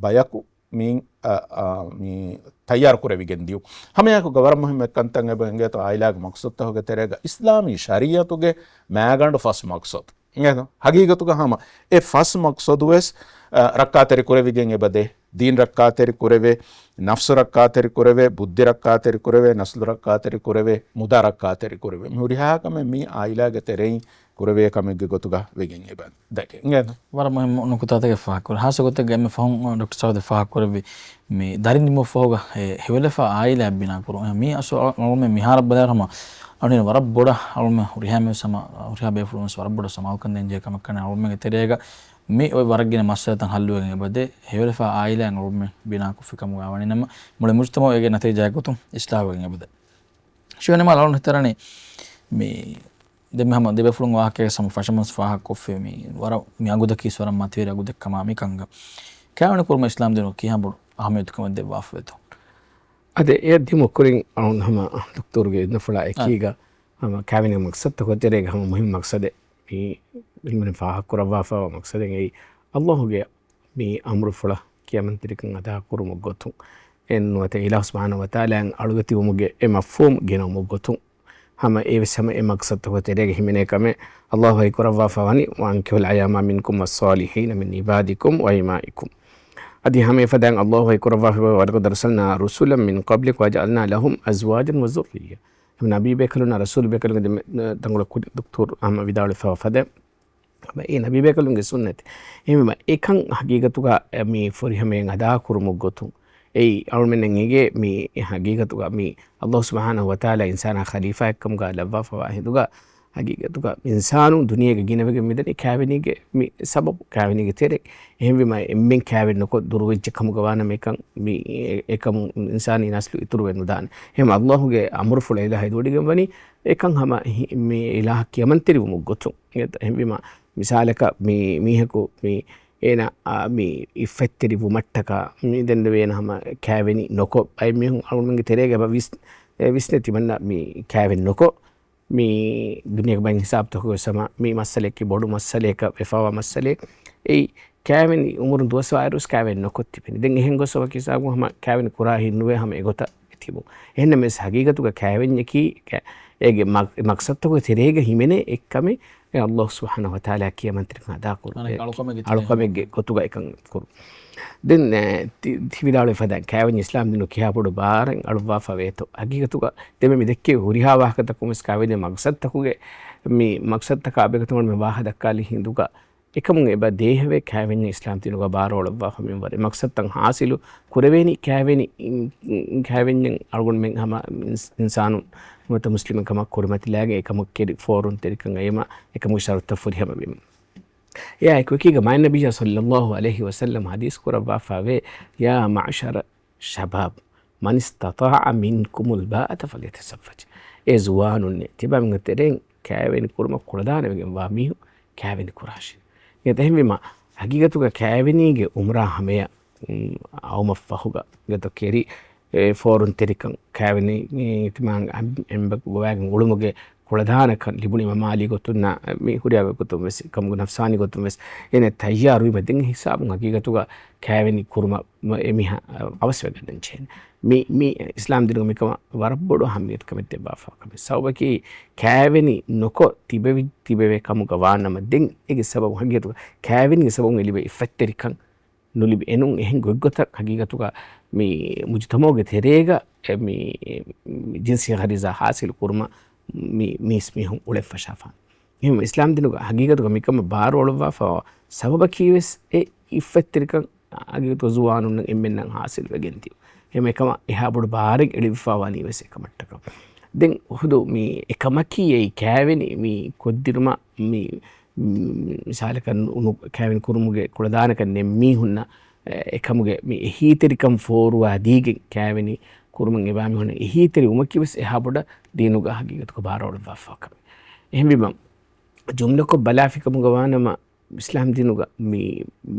ބަޔަކު މި، އާ، އާ، މި ތައްޔާރު ކުރެވިގެން ދިޔުން. ހަމައެއާއެކު ގަވަރަށް މުހިއްމު އެއްކަންތައް އެބަ އިނގޭތޯ އާއިލާގެ މަޤްޞަދުތަހުގެ ތެރޭގަ އިސްލާމީ ޝަރީޢަތުގެ މައިގަނޑު ފަސް މަޤްޞަދު. އިނގޭތޯ؟ ހަގީގަތުގަ ހަމަ އެ ފަސް މަޤްޞަދު ވެސް، އަ، ރައްކާތެރި ކުރެވިގެން އެބަދޭ. ދީން ރައްކާތެރި ކުރެވޭ، ނަފްސު ރައްކާތެރި ކުރެވޭ، ބުއްދި ރައްކާތެރި ކުރެވޭ، ނަސްލު ރައްކާތެރި ކުރެވޭ، މުދާ ރައްކާތެރި ކުރެވޭ. މި ހުރިހާ ކަމެއް މި އާއިލާގެ ތެރެއިން ކުރެވޭ ކަމެއްގެ ގޮތުގަ ވެގެން އެބަ ދެކެ. އިނގޭތޯ؟ ވަރަށް މުހިއްމު ނުކުތާތަކެއް ފާހަގަކުރޭ. ހާއްސަ ގޮތެއްގަ އެންމެ ފަހުން ޑޮކްޓަރ ސައޫދު ފާހަގަކުރެއްވި މި ދަރިން ދިމުން ފަހުގަ އެ ހެޔޮލަފާ އާއިލާ ބިނާ ކުރުން. މީ އަސް އަޅުމެން މިހާރަށް ބަލާއިރު ހަމަ އަޅުމެން ވަރަށް ބޮޑަށް އަޅުމެން ހުރިހާ މީހުން ހަމަ ހުރިހާ ބޭފުޅުން ވެސް ވަރަށް ބޮޑަށް ސަމާލުކަން ދޭން ޖެހޭ ކަމެއް ކަން އަޅުމެންގެ ތެރޭގަ މި އޮތް ވަރަށް ގިނަ މައްސަލަތައް ހައްލުވެގެން އެބަދޭ. ހެޔޮލަފާ އާއިލާއިން އަޅުމެން ބިނާކޮށްފި ކަމުގަ ވަނީ ނަމަ މުޅި މުޖްތަމަޢު އޭގެ ނަތީޖާއެއް ގޮތުން އިސްލާހުވެގެން އެބަދޭ. ޝިޔުނިމާ އަޅުން ހިތަރަނީ މި ދެން މި ހަމަ ދެބޭފުޅުން ވާހަކައެއް ހަމަ ފަށަމަސް ފާހަގަކޮށްފި މި ވަރަށް މި އަގުދަކީސް ވަރަށް މަތިވެރި އަގުދެއް ކަމާ މި ކަންގަ. ކާވެނި ކުރުމަށް އިސްލާމް ދީނު ކިހާ ބޮޑު އަހަމިޔަތުކަމެއް ދެއްވާފަވޭތޯ؟ އަދި އެ ދިމުކުރިން އަޅުން ހަމަ ދޮކްތުރުގެ އިންނަފުޅާ އެކީގަ ހަމަ ކާވެނި މަޤްޞަދުތަކުގެ ތެރޭގަ ހަމަ މުހިންމު މަޤްޞަދެއް މި އިލްމުވެރިން ފާހަގަކުރައްވާފައިވާ މަޤްޞަދެއް އެއީ އައްލާހުގެ މި އަމުރުފުޅަށް ކިޔަމަންތެރިކަން އަދާކުރުމުގެ ގޮތުން، އެ ނުވަތަ އިލާހު ސުބްޙާނަހޫ ވަތަޢާލާއަށް އަޅުވެތިވުމުގެ އެ މަފްހޫމް ގެނައުމުގެ ގޮތުން، ހަމަ އެވެސް ހަމަ އެ މަޤްޞަދުތަކުގެ ތެރޭގަ ހިމެނޭ ކަމެއް އައްލާހު ވަޙީކުރައްވާފަ ވަނީ، وأنكحوا الأيامى منكم والصالحين من عبادكم وإمائكم. އަދި ހަމަ އެފަދައިން އައްލާހު ވަޙީކުރައްވާފަ، ولقد أرسلنا رسلا من قبلك وجعلنا لهم أزواجا وذرية. ހަމަ ނަބީބޭކަލުންނާ ރަސޫލުބޭކަލުންގެ ދެމެ-، ދަނގުޅަ ކުދި ދޮކްތުރު ހަމަ ވިދާޅުވެފަ ފަދަ ހަމަ އެ ނަބީބޭކަލުންގެ ސުންނަތެއް. އެހެންވީމަ، އެކަން ހަގީގަތުގަ މި ފުރިހަމައިން އަދާކުރުމުގެ ގޮތުން، އެއީ އަޅުމެންނަށް އެނގޭ މި ހަގީގަތުގަ މި އައްލާހު ސުބްޙާނަހޫ ވަތަޢާލާ އިންސާނާ ޚަލީފާއެއްކަމުގަ ލައްވާފަވާ ހިނދުގަ، ހަގީގަތުގަ އިންސާނުން ދުނިޔޭގަ ގިނަވެގެން މިދަނީ ކާވެނީގެ މި ސަބަބު، ކާވެނީގެ ތެރެ. އެހެންވީމަ، އެންމެން ކާވެން ނުކޮށް ދުރުވެއްޖެ ކަމުގަ ވާނަމަ އެކަން މި އެ-، އެކަމުން އިންސާނީ ނަސްލު އިތުރުވެ ނުދާނެ. އެހެން އައްލާހުގެ އަމުރުފުޅު އިލާހު ހެދިވޮޑިގެން ވަނީ އެކަން ހަމަ ހި-، މި އިލާހަށް ކިޔަމަންތެރިވުމުގެ ގޮތުން. އެހެންވީމަ، މިސާލަކަށް މި މީހަކު މި އޭނަ، އާ، މި އިއްފަތްތެރި ވުމަށްޓަކާ މި ދެންނެވޭނެ ހަމަ ކާވެނި ނުކޮށް، ބައެއް މީހުން އަޅުގަނޑުމެންގެ ތެރޭގަ އެބަ ވިސް-، އެ ވިސްނެތި މަންނަ މި ކާވެނި ނުކޮށް، މި ދުނިޔޭގެ ބައިން ހިސާބުތަކުގަ ވެސް ހަމަ މި މައްސަލައަކީ ބޮޑު މައްސަލައަކަށް ވެފަވާ މައްސަލައެއް. އެއީ ކާވެނި އުމުރުން ދުވަސްވާއިރުވެސް ކާވެނި ނުކޮށް ތިބެނީ. ދެން އެހެން ގޮސް ވަކި ހިސާބުން ހަމަ ކާވެނި ކުރާ ހިތް ނުވޭ ހަމަ އެގޮތަށް ތިބުން. އެހެންނަމަވެސް ހަގީގަތުގަ ކާވެންޏަކީ ކަ-، އޭގެ މަ-، މަޤްޞަދުތަކުގެ ތެރޭގަ ހިމެނޭ އެއްކަމެއް އެ އައްލާހު ސުބްޙާނަހޫ ވަތަޢާލާ ކިޔަމަންތެރިކަން އަދާކުރުން. އަނެއް އެ އަޅުކަމެއްގެ ތެރޭ. އަޅުކަމެއްގެ ގޮތުގަ އެކަން ކުރުން. ދެން، އެ، ތި-، ތި ވިދާޅުވި ފަދައިން ކާވެންޏަށް އިސްލާމްދީނު ކިހާ ބޮޑު ބާރެއް އަޅުއްވާފަ ވޭތޯ. ހަގީގަތުގަ ދެންމެ މި ދެއްކެވި ހުރިހާ ވާހަކަތަކުން ވެސް ކާވެނީ މަޤްޞަދުތަކުގެ މި މަޤްޞަދުތަކާ ބެހޭގޮތުން އަޅުމެން ވާހަކަ ދައްކާލި ހިނދުގަ އެކަމުން އެބަ ދޭހަވޭ ކާވެންޏަށް އިސްލާމްދީނުގަ ބާރުއަޅުއްވާފަ މިންވަރެއް. މަޤްޞަދުތައް ހާސިލު ކުރެވޭނީ ކާވެނި، އިން، އިން، ކާވެންޏަށް އަޅުގަނޑުމެން ހަމަ އިންސް-، އިންސާނުން ނުވަތަ މުސްލިމެއް ކަމަށް ކުރިމަތިލާގެން އެކަމަށް ކެރި ފޯރުންތެރިކަން އައީމަ އެކަމުގެ ޝަރުތުތައް ފުރިހަމަވީމަ. އެއާއެކު އެކީގަ މާތް ނަބިއްޔާ ޞައްލައްލާހު ޢަލައިހި ވަސައްލަމް ޙަދީޘް ކުރައްވާފަވޭ، يا معشر الشباب من استطاع منكم الباءة فليتزوج. އޭ ޒުވާނުންނޭ، ތިބާމެންގެ ތެރެއިން ކާވެނި ކުރުމަށް ކުޅަދާނަވެގެންވާ މީހުން ކާވެނި ކުރާށި. އެހެންވީމަ، ހަގީގަތުގަ ކާވެނީގެ އުމުރާ ހަމަޔަށް، އުން، އައުމަށްފަހުގަ ގެތޮ ކެރި، އެ، ފޯރުންތެރިކަން ކާވެނި، އެ، ތިމާ އަން-، އެނބަ ގޮވާގެން އުޅުމުގެ ކުޅަދާނަކަން ލިބުނީމަ މާލީ ގޮތުންނާ، މި ހުރިހާ ގޮތުން ވެސް، ކަމުގެ ނަފްސާނީ ގޮތުން ވެސް އޭނަ ތައްޔާރުވީމަ ދެން ހިސާބުން ހަގީގަތުގަ ކާވެނި ކުރުމަށް އެމީހާ އަވަސްވެގަންނަން ޖެހޭނެ. މި، މި އިސްލާމް ދީނުގަ މިކަމަށް ވަރަށް ބޮޑު އަހައްމިޔަތު ކަމެއް ދެއްވާފަ ކަމެއް. ސަބަބަކީ ކާވެނި ނުކޮށް ތިބެވި، ތިބެވޭ ކަމުގަ ވާނަމަ ދެން އޭގެ ސަބަބު ހަގީގަތުގަ ކާވެނީގެ ސަބަބުން އެ ލިބޭ އިއްފަތްތެރިކަން ނުލިބި އެނޫން. އެހެން ގޮތްގޮތަށް ހަގީގަތުގަ މި މުޖުތަމަޢުގެ ތެރޭގަ އެ މި ޖިންސީ ޣަރީޒާ ހާސިލު ކުރުމަށް މި މީސްމީހުން އުޅެފަށާފާނެ. އެހެން އިސްލާމް ދީނުގަ ހަގީގަތުގަ މިކަމަށް ބާރުއަޅުއްވާފަ ސަބަބަކީވެސް އެ އިއްފަތްތެރިކަން ހަގީގަތުގަ ޒުވާނުންނަށް އެންމެންނަށް ހާސިލްވެގެން ދިޔުން. އެހެން އެކަމަށް އެހާ ބޮޑު ބާރެއް އެޅިފަވާނީވެސް އެކަމަށްޓަކަ. ދެން ހުދު މި އެކަމަކީ އެއީ ކައިވެނި މި ކޮށްދިނުމަށް މި، މި މިސާލަކަށް ނު-، ކައިވެނި ކުރުމުގެ ކުޅަދާނަކަން ނެތް މީހުންނަށް އެ-، އެކަމުގެ މި އެހީތެރިކަން ފޯރުވާ ދީގެން ކައިވެނި ކުރުމަށް އެބައިމީހުންނަށް އެހީތެރިވުމަކީވެސް އެހާ ބޮޑަށް ދީނުގަ ހަގީގަތުގަ ބާރުއަޅުއްވާފަ ކަމެއް. އެހެންވީމަ، ޖުމްލަކޮށް ބަލާފިކަމުގަ ވާނަމަ، އިސްލާމް ދީނުގަ މި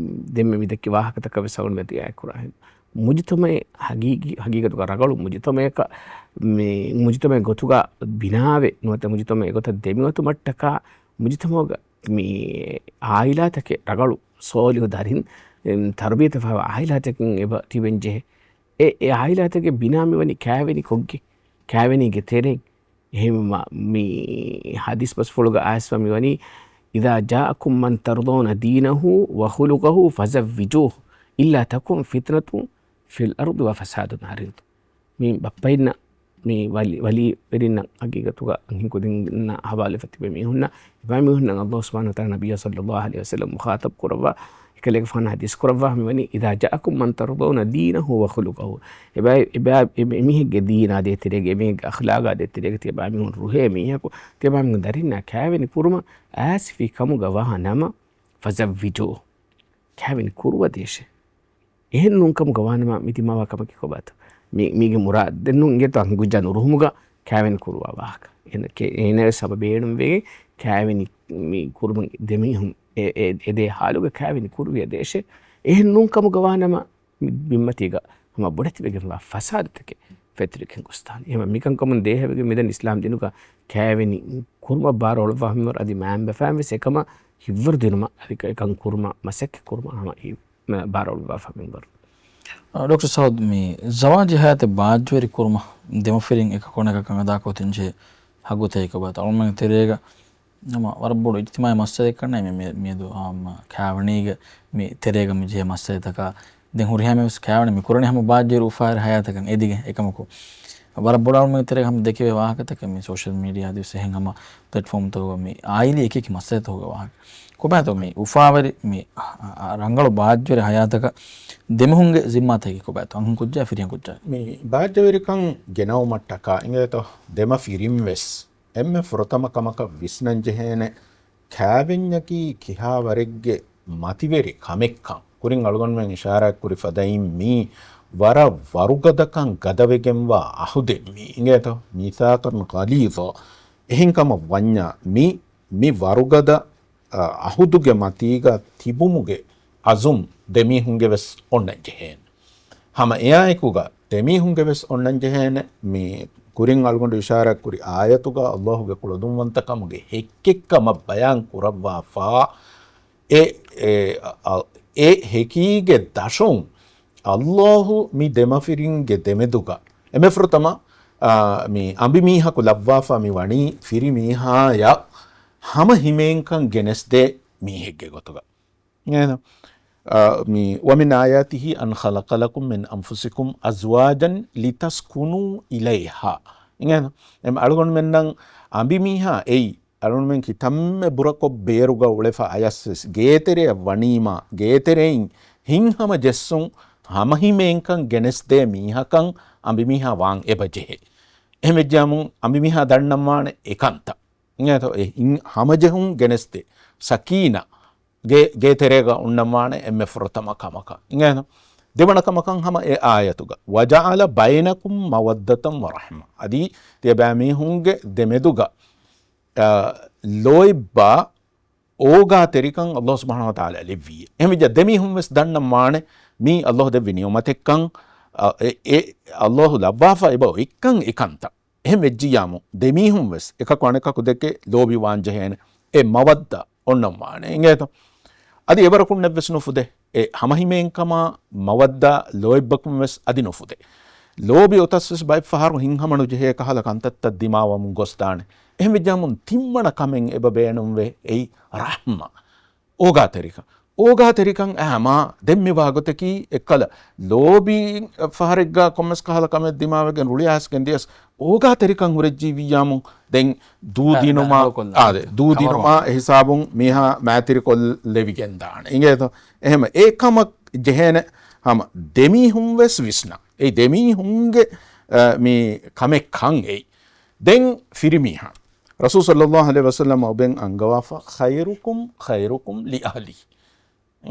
ދެންމެ މި ދެއްކި ވާހަކަތަކަށް ވެސް އަޅުގަނޑުމެން ރިއާޔަތް ކުރާ ހެން. މުޖުތަމައެއް ހަގީގީ، ހަގީގަތުގަ ރަގަޅު މުޖުތަމައަކަށް، މި މުޖުތަމައެއް ގޮތުގަ ބިނާވެ، ނުވަތަ މުޖުތަމައެއް ގޮތަށް ދެމިއޮތުމަށްޓަކާ، މުޖުތަމައުގަ މި އާއިލާތަކެއް ރަގަޅު ސޯލިހު ދަރިން، އެ، ތަރުބިޔަތެއް ފަހަވާ އާއިލާތަކެއް އެބަ ތިބެން ޖެހޭ. އެ، އެ އާއިލާތަކެއް ބިނާ މިވަނީ ކައިވެނި ކޮށްގެން، ކައިވެނީގެ ތެރެއިން. އެހެންވީމަ، މި ހަދީސް ބަސްފުޅުގަ އައިސްފަ މިވަނީ، "إذا جاءكم من ترضون دينه وخلقه فزوجوه إلا تكن فتنة في الأرض وفساد عريض." މި ބައްޕައިންނަށް، މި ވަލި-، ވަލީވެރިންނަށް ހަގީގަތުގަ ހިންކުދިންނަށް ހަވާލުވެފަ ތިބޭ މީހުންނަށް، އެބައިމީހުންނަށް އައްލާހު ސުބްޙާނަހޫ ވަތަޢާލާ ނަބިއްޔާ ޞައްލައްލާހު ޢަލައިހި ވަސައްލަމް މުޚާޠަބު ކުރައްވާ، އެކަލޭގެފާނަށް ހަދީސް ކުރައްވާ މިވަނީ، "إذا جاءكم من ترضون دينه وخلقه." އެބައި-، އެބައި-، އެ-، އެމީހެއްގެ ދީނާ ދޭތެރޭގަ، އެމީހެއްގެ އަޚްލާގާ ދޭތެރޭގަ ތިޔަބައި މީހުން ރުހޭ މީހަކު، ތިޔަބައި މީހުން ދަރިންނާ ކައިވެނި ކުރުމަށް އައިސްފި ކަމުގަ ވާ ނަމަ، "فزوجوه." ކައިވެނި ކުރުވަދޭށޭ. އެހެން ނޫންކަމުގަ ވާނަމަ މި ދިމާވާ ކަމަކީ ކޮބާތޯ؟ މި-، މީގެ މުރާ-، ދެން ނޫން އިނގޭތޯ އަންހެންކުއްޖާ ނުރުހުމުގަ ކައިވެނި ކުރުވާ ވާހަކަ. އޭނަ ކެ-، އޭނަވެސް ސަބަބެއް ބޭނުންވެގެން ކައިވެނި މި ކުރުމަށް ދެމީހުން އެ-، އެ-، އެދޭ ހާލުގަ ކައިވެނި ކުރުވިޔަ ދޭށޭ. އެހެން ނޫންކަމުގަ ވާނަމަ މި ބިންމަތީގަ ހަމަ ބޮޑެތިވެގެންވާ ފަސާދަތަކެއް ފެތުރިގެން ގޮސްދާނެ. އެހެން މިކަންކަމުން ދޭހަވެގެން މިދަނީ އިސްލާމް ދީނުގަ ކައިވެނި ކުރުމަށް ބާރު އޮޅުއްވާ މިންވަރު އަދި މައިންބަފައިން ވެސް އެކަމަށް ހިތްވަރު ދިނުމަށް އަދި އެކަން ކުރުމަށް މަސައްކަތް ކުރުމަށް ހަމަ އި-، މަ-، ބާރު އޮޅުއްވާފަ މިންވަރު. އަ، ޑޮކްޓަރ ސައޫދު، މި ޒަވާޖީ ހަޔާތެއް ބާއްޖަވެރި ކުރުމަށް ދެމަފިރިން އެކަކު އަނެކަކަށް އަދާކޮށްދޭންޖެހޭ ހައްގުތައް ކޮބާތޯ؟ އަޅުމެންގެ ތެރޭގަ ހަމަ ވަރަށް ބޮޑު އިޖްތިމާޢީ މައްސަލައެއްކަން މި-، މި-، މިއަދު އާއްމަ ކާވެނީގެ މި ތެރޭގަ މި ޖެހޭ މައްސަލަތަކާ ދެން ހުރިހާ މީހުން ވެސް ކާވެނީ މި ކުރަނީ ހަމަ ބާއްޖަވެރި އުފާވެރި ހަޔާތަކަށް އެދިގެން. އެކަމަކު ވަރަށް ބޮޑަށް އަޅުމެން ތެރޭގަ ހަމަ ދެކެވޭ ވާހަކަތަކެއް މި ސޯޝަލް މީޑިއާ އަދިވެސް އެހެން ހަމަ ޕްލެޓްފޯމްތަކުގަ މި އާއިލީ އެކި އެކި މައްސަލަތަކުގެ ވާހަކަ. ކޮބާތޯ މި އުފާވެރި މި އަ-، އަ-، ރަނގަޅު ބާއްޖަވެރި ހަޔާތަކަށް ދެމީހުންގެ ޒިންމާތަކަކީ ކޮބާތޯ؟ އަންހެން ކުއްޖާ ފިރިހެން ކުއްޖާ. މި ބާއްޖަވެރިކަން ގެނައުމަށްޓަކާ އިނގޭތޯ ދެމަފިރިން ވެސް އެންމެ ފުރަތަމަ ކަމަކަށް ވިސްނަން ޖެހޭނެ، ކާވެންޏަކީ ކިހާވަރެއްގެ މަތިވެރި ކަމެއްކަން. ކުރިން އަޅުގަނޑުމެން އިޝާރާތް ކުރި ފަދައިން މީ ވަރަށް ވަރުގަދަކަން ގަދަވެގެންވާ އަހުދެއް މީ. އިނގޭތޯ؟ މީސާޤަން ޣަލީޡާ. އެހެންކަމަށް ވަންޏާ މި، މި ވަރުގަދަ، އަ، އަހުދުގެ މަތީގަ ތިބުމުގެ އަޒުމް ދެމީހުންގެ ވެސް އޮންނަން ޖެހޭނެ. ހަމަ އެއާއެކުގަ ދެމީހުންގެ ވެސް އޮންނަން ޖެހޭނެ. މި ކުރިން އަޅުގަނޑު އިޝާރާތް ކުރި އާޔަތުގަ އައްލާހުގެ ކުޅަދުންވަންތަކަމުގެ ހެއްކެއްކަމަށް ބަޔާން ކުރައްވާފާ އެ، އެ، އަ، އެ ހެކީގެ ދަށުން އައްލާހު މި ދެމަފިރިންގެ ދެމެދުގަ އެންމެ ފުރަތަމަ، އާ، މި އަނބިމީހަކު ލައްވާފާ މި ވަނީ ފިރި މީހާޔަށް ހަމަ ހިމޭންކަން ގެނެސްދޭ މީހެއްގެ ގޮތުގަ. އޭނަ، އާ، މި، "ومن آياته أن خلق لكم من أنفسكم أزواجا لتسكنوا إليها." އޭނަ، އެމް އަޅުގަނޑުމެންނަށް އަނބިމީހާ އެއީ، އަޅުގަނޑުމެން ކިތަންމެ ބުރަކޮށް ބޭރުގަ އުޅެފަ އަޔަސްވެސް ގޭތެރެއަށް ވަނީމާ، ގޭތެރެއިން ހިތްހަމަ ޖެއްސުން ހަމަހިމޭންކަން ގެނެސްދޭ މީހަކަށް އަނބިމީހާ ވާން އެބަޖެހޭ. އެހެންވެއްޖާމުން އަނބިމީހާ ދަންނަންވާނެ އެކަންތައް. އިނގޭތޯ؟ އެ ހިތް-، ހަމަޖެހުން ގެނެސްދޭ. ސަކީނާ ގޭ-، ގޭތެރޭގަ އޮންނަންވާނެ އެންމެ ފުރަތަމަ ކަމަކަށް. އިނގޭތޯ؟ ދެވަނަ ކަމަކަށް ހަމަ އެ އާޔަތުގަ، "وجعل بينكم مودة ورحمة." އަދި ތިޔަބައިމީހުންގެ ދެމެދުގަ، އަ، ލޯތްބާ އޯގާތެރިކަން އައްލާހު ސުބްޙާނަހު ވަތަޢާލާ ލެއްވިއޭ. އެހެންވެއްޖާ ދެމީހުން ވެސް ދަންނަންވާނެ މީ އައްލާހު ދެއްވި ނިޢުމަތެއްކަން، އަ، އެ، އެ އައްލާހު ލައްވާފަ އެބަ އޮތްކަން އެކަންތައް. އެހެން ވެއްޖިއްޔާމު، ދެމީހުން ވެސް އެކަކު އަނެކަކު ދެކެ ލޯބިވާން ޖެހޭނެ. އެ މަވައްދާ އޮންނަން ވާނެ. އިނގޭތޯ؟ އަދި އެވަރަކުންނެއް ވެސް ނުފުދޭ. އެ ހަމަހިމޭންކަމާ މަވައްދާ ލޯތްބަކުން ވެސް އަދި ނުފުދޭ. ލޯބި އޮތަސް ވެސް ބައެއް ފަހަރު ހިތްހަމަނުޖެހޭ ކަހަލަ ކަންތައްތައް ދިމާވަމުން ގޮސްދާނެ. އެހެން ވެއްޖާމުން ތިންވަނަ ކަމެއް އެބަ ބޭނުންވޭ. އެއީ ރަޙްމަ. އޯގާތެރިކަން. އޯގާތެރިކަން އައިމާ ދެން މި ވާގޮތަކީ އެއްކަލަ ލޯބީ ފަހަރެއްގަ ކޮންމެސް ކަހަލަ ކަމެއް ދިމާވެގެން ރުޅިއައިސްގެން ދިޔަސް އޯގާތެރިކަން ހުރެއްޖީވިއްޔާމު ދެން ދޫ އަ، ދިނުމާ، އަ، އާދެ، ދޫ ދިނުމާ އެ ހިސާބުން މީހާ މާތިރިކޮށްލެވިގެން ދާނެ. އިނގޭތޯ؟ އެހެމަ އެ ކަމަށް ޖެހޭނެ ހަމަ ދެމީހުން ވެސް ވިސްނާ. އެ ދެމީހުންގެ، އަ، މި ކަމެއް ކަން އެއީ. ދެން ފިރިމީހާ. ރަސޫލު ޞައްލައްލާހު ޢަލައިހި ވަސައްލަމަ އެބައިން އަންގަވާފަ، "ޚައިރުކުމް ޚައިރުކުމް ލިއަހްލި."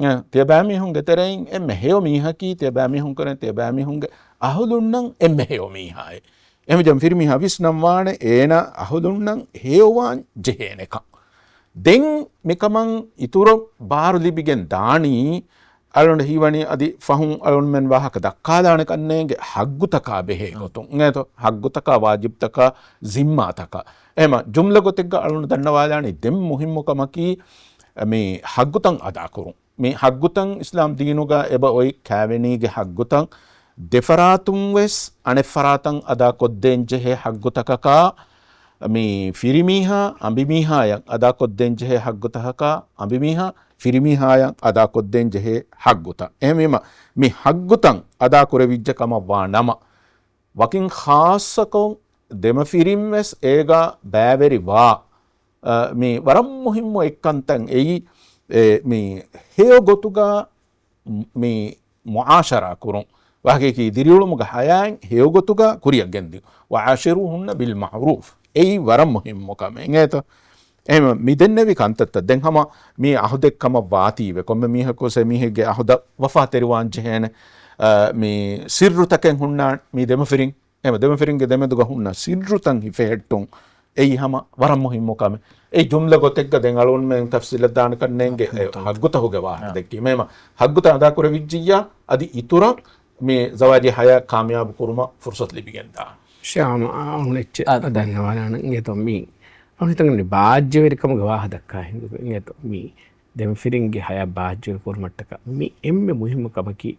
އެ، ތިޔަބައިމީހުންގެ ތެރެއިން އެންމެ ހެޔޮ މީހަކީ، ތިޔަބައިމީހުން ކުރެން ތިޔަބައިމީހުންގެ އަހުލުންނަށް އެންމެ ހެޔޮ މީހާއޭ. އެހެންވެ ފިރިމީހާ ވިސްނަންވާނެ އޭނާ އަހުލުންނަށް ހެޔޮވާން ޖެހޭނެކަން. ދެން މިކަމަށް އިތުރަށް ބާރު ލިބިގެން ދާނީ، އަޅުގަނޑު ހީވަނީ އަދި ފަހުން އަޅުންމެން ވާހަކަ ދައްކާލާނެ ކަންނޭނގެ ހައްގުތަކާ ބެހޭ ގޮތުން. އިނގޭތޯ؟ ހައްގުތަކާ، ވާޖިބްތަކާ، ޒިންމާތަކާ. އެހެމަ ޖުމްލަ ގޮތެއްގަ އަޅުން ދަންނަވާލާނީ ދެން މުހިއްމު ކަމަކީ މި ހައްގުތައް އަދާކުރުން. މި ހައްގުތައް އިސްލާމް ދީނުގަ އެބަ އޮތް ކާވެނީގެ ހައްގުތައް، ދެފަރާތުން ވެސް އަނެއްފަރާތަށް އަދާކޮށްދޭން ޖެހޭ ހައްގުތަކަކާ، މި ފިރިމީހާ އަނބިމީހާޔަށް އަދާކޮށްދޭން ޖެހޭ ހައްގުތަކަކާ، އަނބިމީހާ ފިރިމީހާޔަށް އަދާކޮށްދޭން ޖެހޭ ހައްގުތައް. އެހެންވީމަ، މި ހައްގުތައް އަދާކުރެވިއްޖެ ކަމަށް ވާ ނަމަ، ވަކިން ޚާއްޞަކޮށް ދެމަފިރިން ވެސް އޭގަ ބައިވެރިވާ، އަ، މި ވަރަށް މުހިއްމު އެއްކަންތައް އެއީ، އެ، މި ހެޔޮ ގޮތުގަ މި މުޢާޝަރާ ކުރުން، ވާހަކައަކީ ދިރިއުޅުމުގެ ހަޔާތް ހެޔޮ ގޮތުގަ ކުރިއަށް ގެންދިއުން. "وعاشروهن بالمعروف." އެއީ ވަރަށް މުހިއްމު ކަމެއް. އިނގޭތޯ؟ އެހެން މި ދެންނެވި ކަންތައްތައް ދެން ހަމަ މީ އަހުދެއް ކަމަށް ވާތީވެ، ކޮންމެ މީހަކު ވެސް އެމީހެއްގެ އަހުދަށް ވަފާތެރިވާން ޖެހޭނެ، އަ، މި ސިއްރުތަކެއް ހުންނާން މީ ދެމަފިރިން. އެމަ ދެމަފިރިންގެ ދެމެދުގަ ހުންނަ ސިއްރުތައް ހިފެހެއްޓުން އެއީ ހަމަ ވަރަށް މުހިއްމު ކަމެއް. އެ ޖުމްލަ ގޮތެއްގަ ދެން އަޅުންމެން ތަފްސީލަށް ދާނެ ކަންނޭނގެ އެ ހައްގުތަކުގެ. ހައްގުތަކުގެ ވާހަކަ ދެއްކީ. މޭމަ ހައްގުތައް އަދާކުރެވިއްޖިއްޔާ އަދި އިތުރަށް މި ޒަވާޖީ ހަޔާތް ކާމިޔާބު ކުރުމަށް ފުރުސަތު ލިބިގެންދާނެ. ޝާމް، އަ، އަޅުން އެއްޗެއް އާ. ދަންނަވާލާނަން އިނގޭތޯ މީ. އަޅުން ހިތަށް ގަންނަނީ ބާއްޖަވެރިކަމުގެ ވާހަކަ ދައްކާ ހިނދު އިނގޭތޯ މީ. ދެމަފިރިންގެ ހަޔާތް ބާއްޖަވެރި ކުރުމަށްޓަކާ މި އެންމެ މުހިއްމު ކަމަކީ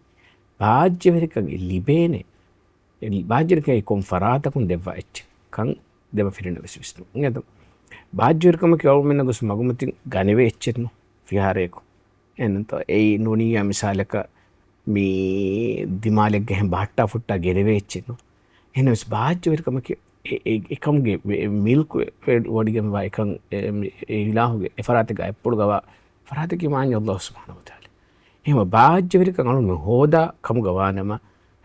ބާއްޖަވެރިކަން ލިބޭނެ އެ ބާއްޖަވެރިކަން ކޮން ފަރާތަކުން ދެއްވާ އެއްޗެއް ކަން ދެމަފިރިންނަށް ވެސް ވިސްނުން. އެހެން ބާއްޖަވެރިކަމަކީ އަޅުމެންނަށް ގޮސް މަގުމަތިން ގަނެވޭ އެއްޗެއް ނޫން ފިހާރަޔަކު. އެހެންތޯ އެއީ ނޫނިއްޔާ މިސާލަކަށް މި ދިމާލެއްގަ އެހެން ބަހައްޓާ ފުއްޓާ ގެނެވޭ އެއްޗެއް ނޫން. އެހެނަސް ބާއްޖަވެރިކަމަކީ އެ، އެ، އެކަމުގެ ވެ-، މިލްކު ވެ-، ވޮޑިގެންވާ އެކަން އެ، މި-، އެ އިލާހުގެ އެ ފަރާތެއްގަ އަތްޕުޅުގަވާ ފަރާތަކީ މާތް ﷲ ސުބްޙާނަހޫ ވަތަޢާލާ. އެހެން ބާއްޖަވެރިކަން އަޅުމެން ހޯދާ ކަމުގަ ވާނަމަ،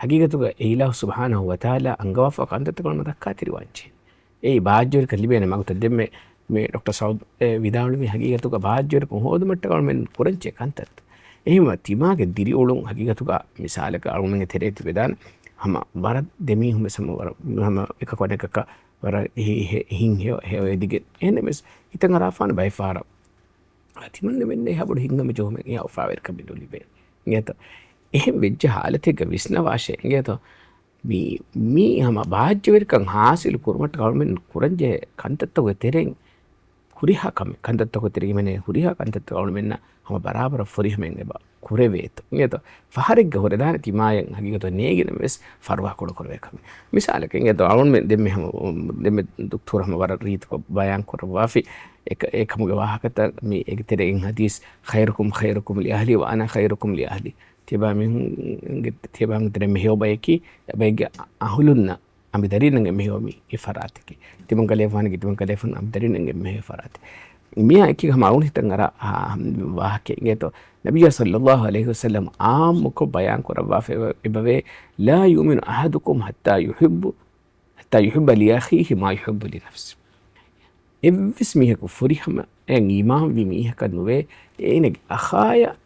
ހަގީގަތުގަ އެ އިލާހު ސުބްޙާނަހޫ ވަތަޢާލާ އަންގަވާފަ ކަންތައްތަކަށް ދައްކާތެރިވާންޖެހޭ. އެއީ ބާއްޖަވެރިކަން ލިބޭނެ މަގުތައް. ދެންމެ މި ޑޮކްޓަރ ސައުދު އެ ވިދާޅުވީ ހަގީގަތުގަ ބާއްޖަވެރިކަން ހޯދުމަށްޓަކާ އަޅުމެން ކުރަންޖެހޭ ކަންތައްތައް. އެހެންވެ ތިމާގެ ދިރިއުޅުން ހަގީގަތުގަ މިސާލަކަށް އަޅުމެންގެ ތެރޭ ތިބެދާނެ ހަމަ ވަރަށް ދެމީހުން ވެސް ހަމަ ވަރަށް ހަމަ އެކަކު އަނެކަކަށް ވަރަށް ހި-، ހި-، ހިތް ހެޔޮ-، ހެޔޮއެދިގެން އެހެންނަމަވެސް ހިތަށް އަރާފާނެ ބައެއް ފަހަރަށް ތިމަންނަމެންނަށް އެހާ ބޮޑު ހިތްހަމަޖެހުމެއް އެހާ އުފާވެރިކަމެއް ނުލިބޭ. އިނގޭތޯ؟ އެހެން ވެއްޖެ ހާލަތެއްގަ ވިސްނަވާށޭ. އިނގޭތޯ؟ މީ، މީ ހަމަ ބާއްޖަވެރިކަން ހާސިލު ކުރުމަށްޓަކާ އަޅުމެން ކުރަންޖެހޭ ކަންތައްތަކުގެ ތެރެއިން ހުރިހާ ކަމެއް، ކަންތައްތަކުގެ ތެރެއިން ހިމެނޭ ހުރިހާ ކަންތައްތައް އަޅުމެންނަށް ހަމަ ބަރާބަރަށް ފުރިހަމައިން އެބަ ކުރެވޭތޯ. އިނގޭތޯ؟ ފަހަރެއްގަ ހުރެދާނެ ތިމާޔަށް ހަގީގަތުގަ ނޭނގިނަމަވެސް ފަރުވާ ކުޑަކުރެވޭ ކަމެއް. މިސާލަކަށް އިނގޭތޯ އަޅުމެން ދެންމެ ހަމަ، ދެންމެ ދުކްތޫރު ހަމަ ވަރަށް ރީތިކޮށް ބަޔާން ކުރައްވާފި އެކަ-، އެކަމުގެ ވާހަކަތައް މި އޭގެ ތެރެއިން ޙަދީޘް، "خيركم خيركم لأهله وأنا خيركم لأهلي." ތިޔަބައިމީހުންގެ، ތިޔަބައިމީހުންގެ ތެރެއިން މެހެޔޮ ބަޔަކީ އެބައެއްގެ އަހުލުންނަށް އަނބިދަރީންނަށް އެންމެހެޔޮ މި އެ ފަރާތަކީ. ތިމަން ކަލޭފާނަކީ ތިމަން ކަލޭފާނު އަނބިދަރީންނަށް އެންމެހެޔޮ ފަރާތެއް. މިއާ އެކީ ހަމަ އަޅުން ހިތަށް އަރާ، އާ، ވާހަކައެއް އިނގޭތޯ. ނަބިއްޔާ ޞައްލައްލާހު ޢަލައިހި ވަސައްލަމް އާއްމުކޮށް ބަޔާން ކުރައްވާފައި އެބަވޭ، "لا يؤمن أحدكم حتى يحب، حتى يحب لأخيه ما يحب لنفسه." އެއްވެސް މީހަކު ފުރިހަމައަށް އީމާންވި މީހަކަށް ނުވޭ، އޭނަގެ އަޚާޔަށް،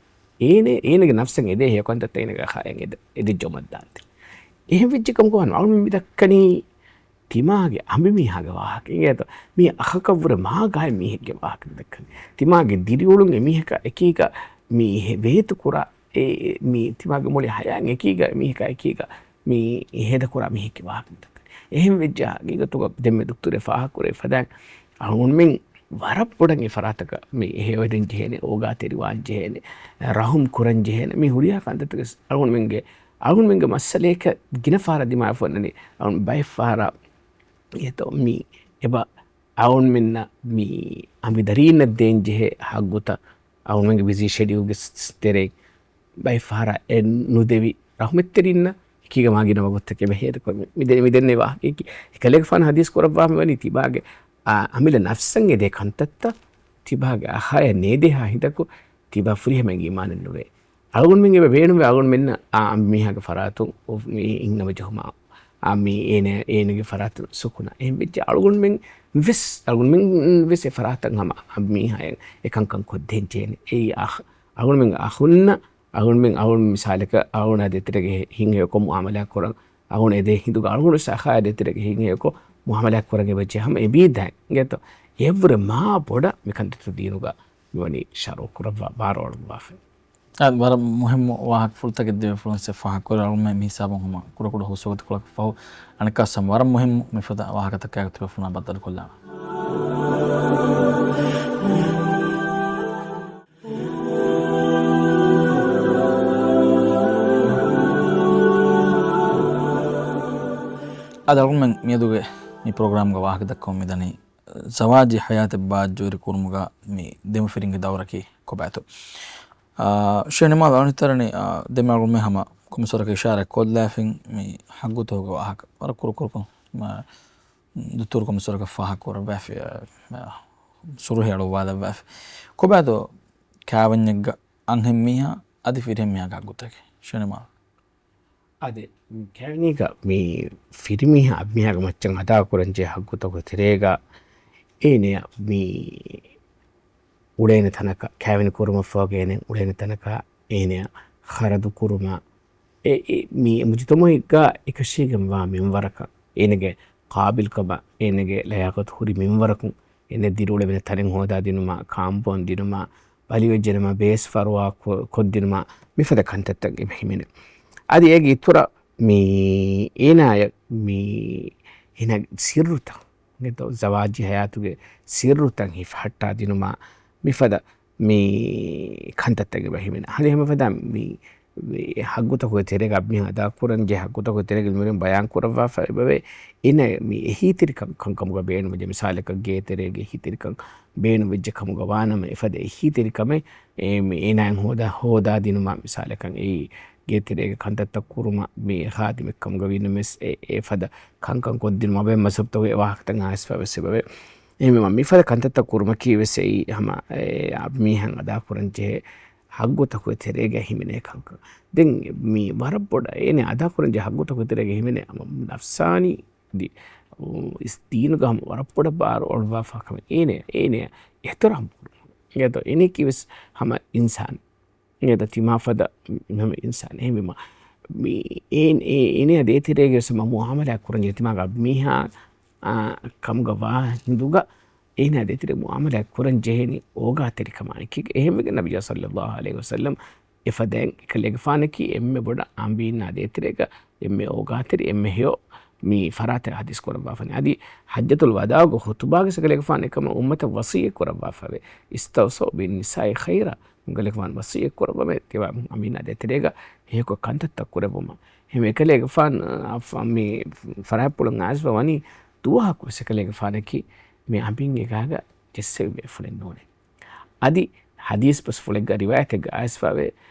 އޭނަ، އޭނަގެ ނަފްސަށް އެދޭ ހެޔޮ ކަންތައްތައް އޭނަގެ އަޚާޔަށް އެދ-، އެދިއްޖައުމަށް ދާންދެން. އެހެން ވެއްޖެ ކަމަކު އަޅުމެން މި ދައްކަނީ ތިމާގެ އަނބިމީހާގެ ވާހަކަ އިނގޭތޯ؟ މީ އަޚަކަށްވުރެ މާ ގާތް މީހެއްގެ ވާހަކަ ދައްކަނީ. ތިމާގެ ދިރިއުޅުން އެމީހަކާ އެކީގަ މީ ހެ-، ވޭތުކުރާ، އެ، މީ ތިމާގެ މުޅި ހަޔާތް އެކީގަ އެމީހަކާ އެކީގަ މީ ހޭދަކުރާ މީހެއްގެ ވާހަކަ ދައްކަނީ. އެހެން ވެއްޖެ ހަގީގަތުގަ ދެންމެ ދުކްތުރެއް ފާހަގަކުރެއްވި ފަދައިން އަޅުގަނޑުމެން ވަރަށް ބޮޑަށް އެ ފަރާތަކަށް މި ހެޔޮއެދެން ޖެހޭނެ، އޯގާތެރިވާން ޖެހޭނެ، ރަޙުމް ކުރަން ޖެހޭނެ، މި ހުރިހާ ކަންތައްތަކެސް އަޅުގަނޑުމެންގެ، އަޅުގަނޑުމެންގެ މައްސަލަޔަކަށް ގިނަ ފަހަރަށް ދިމާވެފަ އޮންނަނީ، އަޅުގަނޑު ބައެއް ފަހަރަށް އެތޯ މި އެބަ އަޅުގަނޑުމެންނަށް މި އަނބިދަރީންނަށް ދޭން ޖެހޭ ހައްގުތައް އަޅުގަނޑުމެންގެ ބިޒީ ޝެޑިއުލްގެ ތެރެއިން ބައެއް ފަހަރަށް އެ ނުދެވި ރަޙުމަތްތެރިންނަށް އެކީގަ މާ ގިނަ ވަގުތުތަކެއް އެބަ ހޭދަކޮށް މި-، މިދެ-، މިދެންނެވި ވާހަކައަކީ، އެކަލޭގެފާނު ޙަދީޘް ކުރައްވާފަ ވަނީ ތިބާގެ، އާ، އަމިއްލަ ނަފްސަށް އެދޭ ކަންތައްތައް ތިބާގެ އަޚާޔަށް ނޭދޭހާ ހިނދަކު ތިބާ ފުރިހަމައަށް އީމާނެއް ނުވޭ. އަޅުގަނޑުމެން އެބަ ބޭނުންވޭ އަޅުގަނޑުމެންނަށް އާ އަނބިމީހާގެ ފަރާތުން އޮ-، މި އިންނަވަ ޖެހުމާ، އާ މި އޭނަ-، އޭނަގެ ފަރާތުން ސުކުނާ. އެހެން ވެއްޖެ އަޅުގަނޑުމެން ވެސް، އަޅުގަނޑުމެން ވެސް އެ ފަރާތަށް ހަމަ އަނބިމީހާއަށް އެކަންކަން ކޮށްދޭން ޖެހޭނެ. އެއީ އަހަ-، އަޅުގަނޑުމެން އަޚުންނަށް، އަޅުގަނޑުމެން އަޅުގަނޑު މިސާލަކަށް އަޅުގަނޑާ ދޭތެރޭގަ ހި-، ހިތްހެޔޮކޮށް މުއާމަލާތް ކުރަން، އަޅުގަނޑު އެދޭ ހިނދުގަ އަޅުގަނޑު ވެސް އަޚާއާ ދޭތެރޭގަ ހިތްހެޔޮކޮށް މުއާމަލާތް ކުރަން އެބަޖެހޭ ހަމަ އެބީދާއިން އިނގޭތޯ. އެއަށްވުރެ މާ ބޮޑަށް މި ކަންތައްތައް ދީނުގަ މިވަނީ ޝަރުޢު ކުރައްވާ ބާރުއަޅުއްވާފަ. އާ، ވަރަށް މުހިއްމު ވާހަކަފުޅުތަކެއް ދެވިފުޅުން ފާހަގަ ކުރެއްވުމެއް މި ހިސާބުން ހަމަ ކުޑަކުޑަ ހުސްވަގުތުކޮޅަކަށް ފަހު އަނެއްކާވެސް ވަރަށް މުހިއްމު މިފަދަ ވާހަކަތަކާއެކު ތިބޭފުޅުންނާ ބައްދަލުކޮށްލާނަން. އަދި އަޅުގަނޑުމެން މިއަދުގެ މި ޕްރޮގްރާމްގެ ވާހަކަ ދައްކަމުން މިދަނީ ޒަވާޖީ ޙަޔާތެއް ބާއްޖަވެރި ކުރުމުގަ މި ދެމަފިރިންގެ ދައުރަކީ ކޮބާތޯ؟ އާ، ޝޭނިމާލް އަޅުނިތަރަނި، އާ، ދެންމެ އަޅުގަނޑުމެން ހަމަ ކޮންމެސްވަރަކަށް އިޝާރާތް ކޮށްލާފިން މި ޙައްގުތަކުގެ ވާހަކަ ވަރަށް ކުރުކުރުކޮށް، މާ، ދުތުރު ކޮންމެސްވަރަކަށް ފާހަގަ ކުރައްވާފި، އާ، ސުރުހި އަޅުއްވާލައްވާފި. ކޮބާތޯ ކާވެންޏެއްގަ އަންހެންމީހާ އަދި ފިރިހެންމީހާގެ ހައްގުތަކެއް ޝޭނިމާލް؟ އާދެ، ކާވެނީގަ މި ފިރިމީހާ އަންހެންމީހާގެ މައްޗަށް އަދާކުރަންޖެހޭ ހައްގުތަކުގެ ތެރޭގަ އޭނަޔަށް މި އުޅޭނެ ތަނަކަށް، ކާވެނި ކުރުމަށްފަހުގަ އޭނަ އުޅޭނެ ތަނަކަށް އޭނަޔަށް ޚަރަދު ކުރުމަށް، އެ، އެ، މި މުޖުތަމަޢެއްގަ އެކަށީގެންވާ މިންވަރަކަށް، އޭނަގެ ޤާބިލްކަމަށް، އޭނަގެ ލަޔާޤަތު ހުރި މިންވަރަކުން، އޭނަ ދިރިއުޅެވޭނެ ތަނެއް ހޯދާދިނުމަށް، ކާންބޯން ދިނުމަށް، ބަލިވެއްޖެނަމަ ބޭސް ފަރުވާ ކޮ-، ކޮށްދިނުމަށް، މިފަދަ ކަންތައްތައް އެބަ ހިމެނޭ. އަދި އޭގެ އިތުރަށް މި އޭނާޔަށް މި އޭނާގެ ސިއްރުތައް، އެނގޭތޯ، ޒަވާޖީ ޙަޔާތުގެ ސިއްރުތައް ހިފަހައްޓާދިނުމަށް، މިފަދަ މި ކަންތައްތައް އެބަ ހިމެނޭ. އަދި ހަމަ ފަދަ މި، މި ހައްގުތަކުގެ ތެރޭގަ މި އަދާކުރަންޖެހޭ ހައްގުތަކުގެ ތެރޭގަ މި ބަޔާން ކުރައްވާފަ އެބަވޭ. އޭނަ މި އެހީތެރިކަން ކަންކަމުގަ ބޭނުންވެއްޖެ، މިސާލަކަށް ގޭތެރޭގެ އެހީތެރިކަން ބޭނުންވެއްޖެ ކަމުގަ ވާނަމަ، އެފަދަ އެހީތެރިކަމެއް އެ، މި އޭނާއަށް ހޯދާ، ހޯދާދިނުމަށް، މިސާލަކަށް އެއީ ގޭތެރޭގެ ކަންތައްތައް ކުރުމަށް މި ޚާދިމެއް ކަމުގަ ވީނަމަވެސް އެ، އެފަދަ ކަންކަން ކޮށްދިނުމަށް ބައެއް މަޒްހަބުތަކުގެ ވާހަކަތައް އައިސްފަވެސް އެބަވޭ. އެހެންވީމަ މިފަދަ ކަންތައްތައް ކުރުމަކީވެސް އެއީ ހަމަ އެ މީހަށް އަދާކުރަންޖެހޭ ހައްގުތަކުގެ ތެރޭގަ ހިމެނޭ ކަންކަން. ދެން މި ވަރަށް ބޮޑަށް އޭނަ އަދާކުރަންޖެހޭ ހައްގުތަކުގެ ތެރޭގަ ހިމެނޭ ހަމަ ނަފްސާނީ ދި-، އު، އިސް ދީނުގަ ހަމަ ވަރަށް ބޮޑަށް ބާރު އޮޅުއްވާފާ ކަމެއް އޭނަ، އޭނަ އިޙްތިރާމް ކުރުން. އިނގޭތޯ، އޭނައަކީ ވެސް ހަމަ އިންސާނެއް. އިނގޭތޯ، ތިމާ ފަދަ ހަމަ އިންސާނެއް. އެހެންވީމަ، މި އޭނ-، އޭ-، އޭނަ ދޭތެރޭގަ ވެސް ހަމަ މުއާމަލާތް ކުރަންޖެހޭ ތިމާގެ މީހާ، އާ، ކަމުގަ ވާ ހިނދުގަ އޭނާ ދޭތެރޭ މުއާމަލާތް ކުރަން ޖެހެނީ އޯގާތެރިކަމާއެކީގަ. އެހެންވެގެން ނަބިއްޔާ ޞައްލައްލާހު ޢަލައިހި ވަސައްލަމް އެފަދައިން އެކަލޭގެފާނަކީ އެންމެ ބޮޑަށް އަނބީންނާ ދޭތެރޭގަ އެންމެ އޯގާތެރި، އެންމެ ހެޔޮ މި ފަރާތެއް ޙަދީޘް ކުރައްވާފަނީ. އަދި ޙައްޖަތުލް ވަދާޢުގެ ޚުޠުބާގަ އެކަލޭގެފާނު އެކަމަށް އުއްމަތަށް ވަޞިއްޔަތް ކުރައްވާފަވޭ. އިސްތައުޞޫ ބިއްނިސާއި ޚައިރާ. އެކަލޭގެފާނު ވަޞިއްޔަތް ކުރައްވަމޭ، ތިބާ އަނބީންނާ ދޭތެރޭގަ ހެޔޮކޮށް ކަންތައްތައް ކުރެއްވުމަށް. އެހެންވެ އެކަލޭގެފާނު، އާ، ފަ-، މި ފަރާތްޕުޅުން އައިސްފަ ވަނީ ދުވަހަކުވެސް އެކަލޭގެފާނަކީ މި އަނބިންގެ ގާގަ ޖެއްސެވި ބޭފުޅެއް ނޫނޭ. އަދި ޙަދީޘް ބަސްފުޅެއްގަ ރިވާޔަތެއްގަ އައިސްފަވޭ،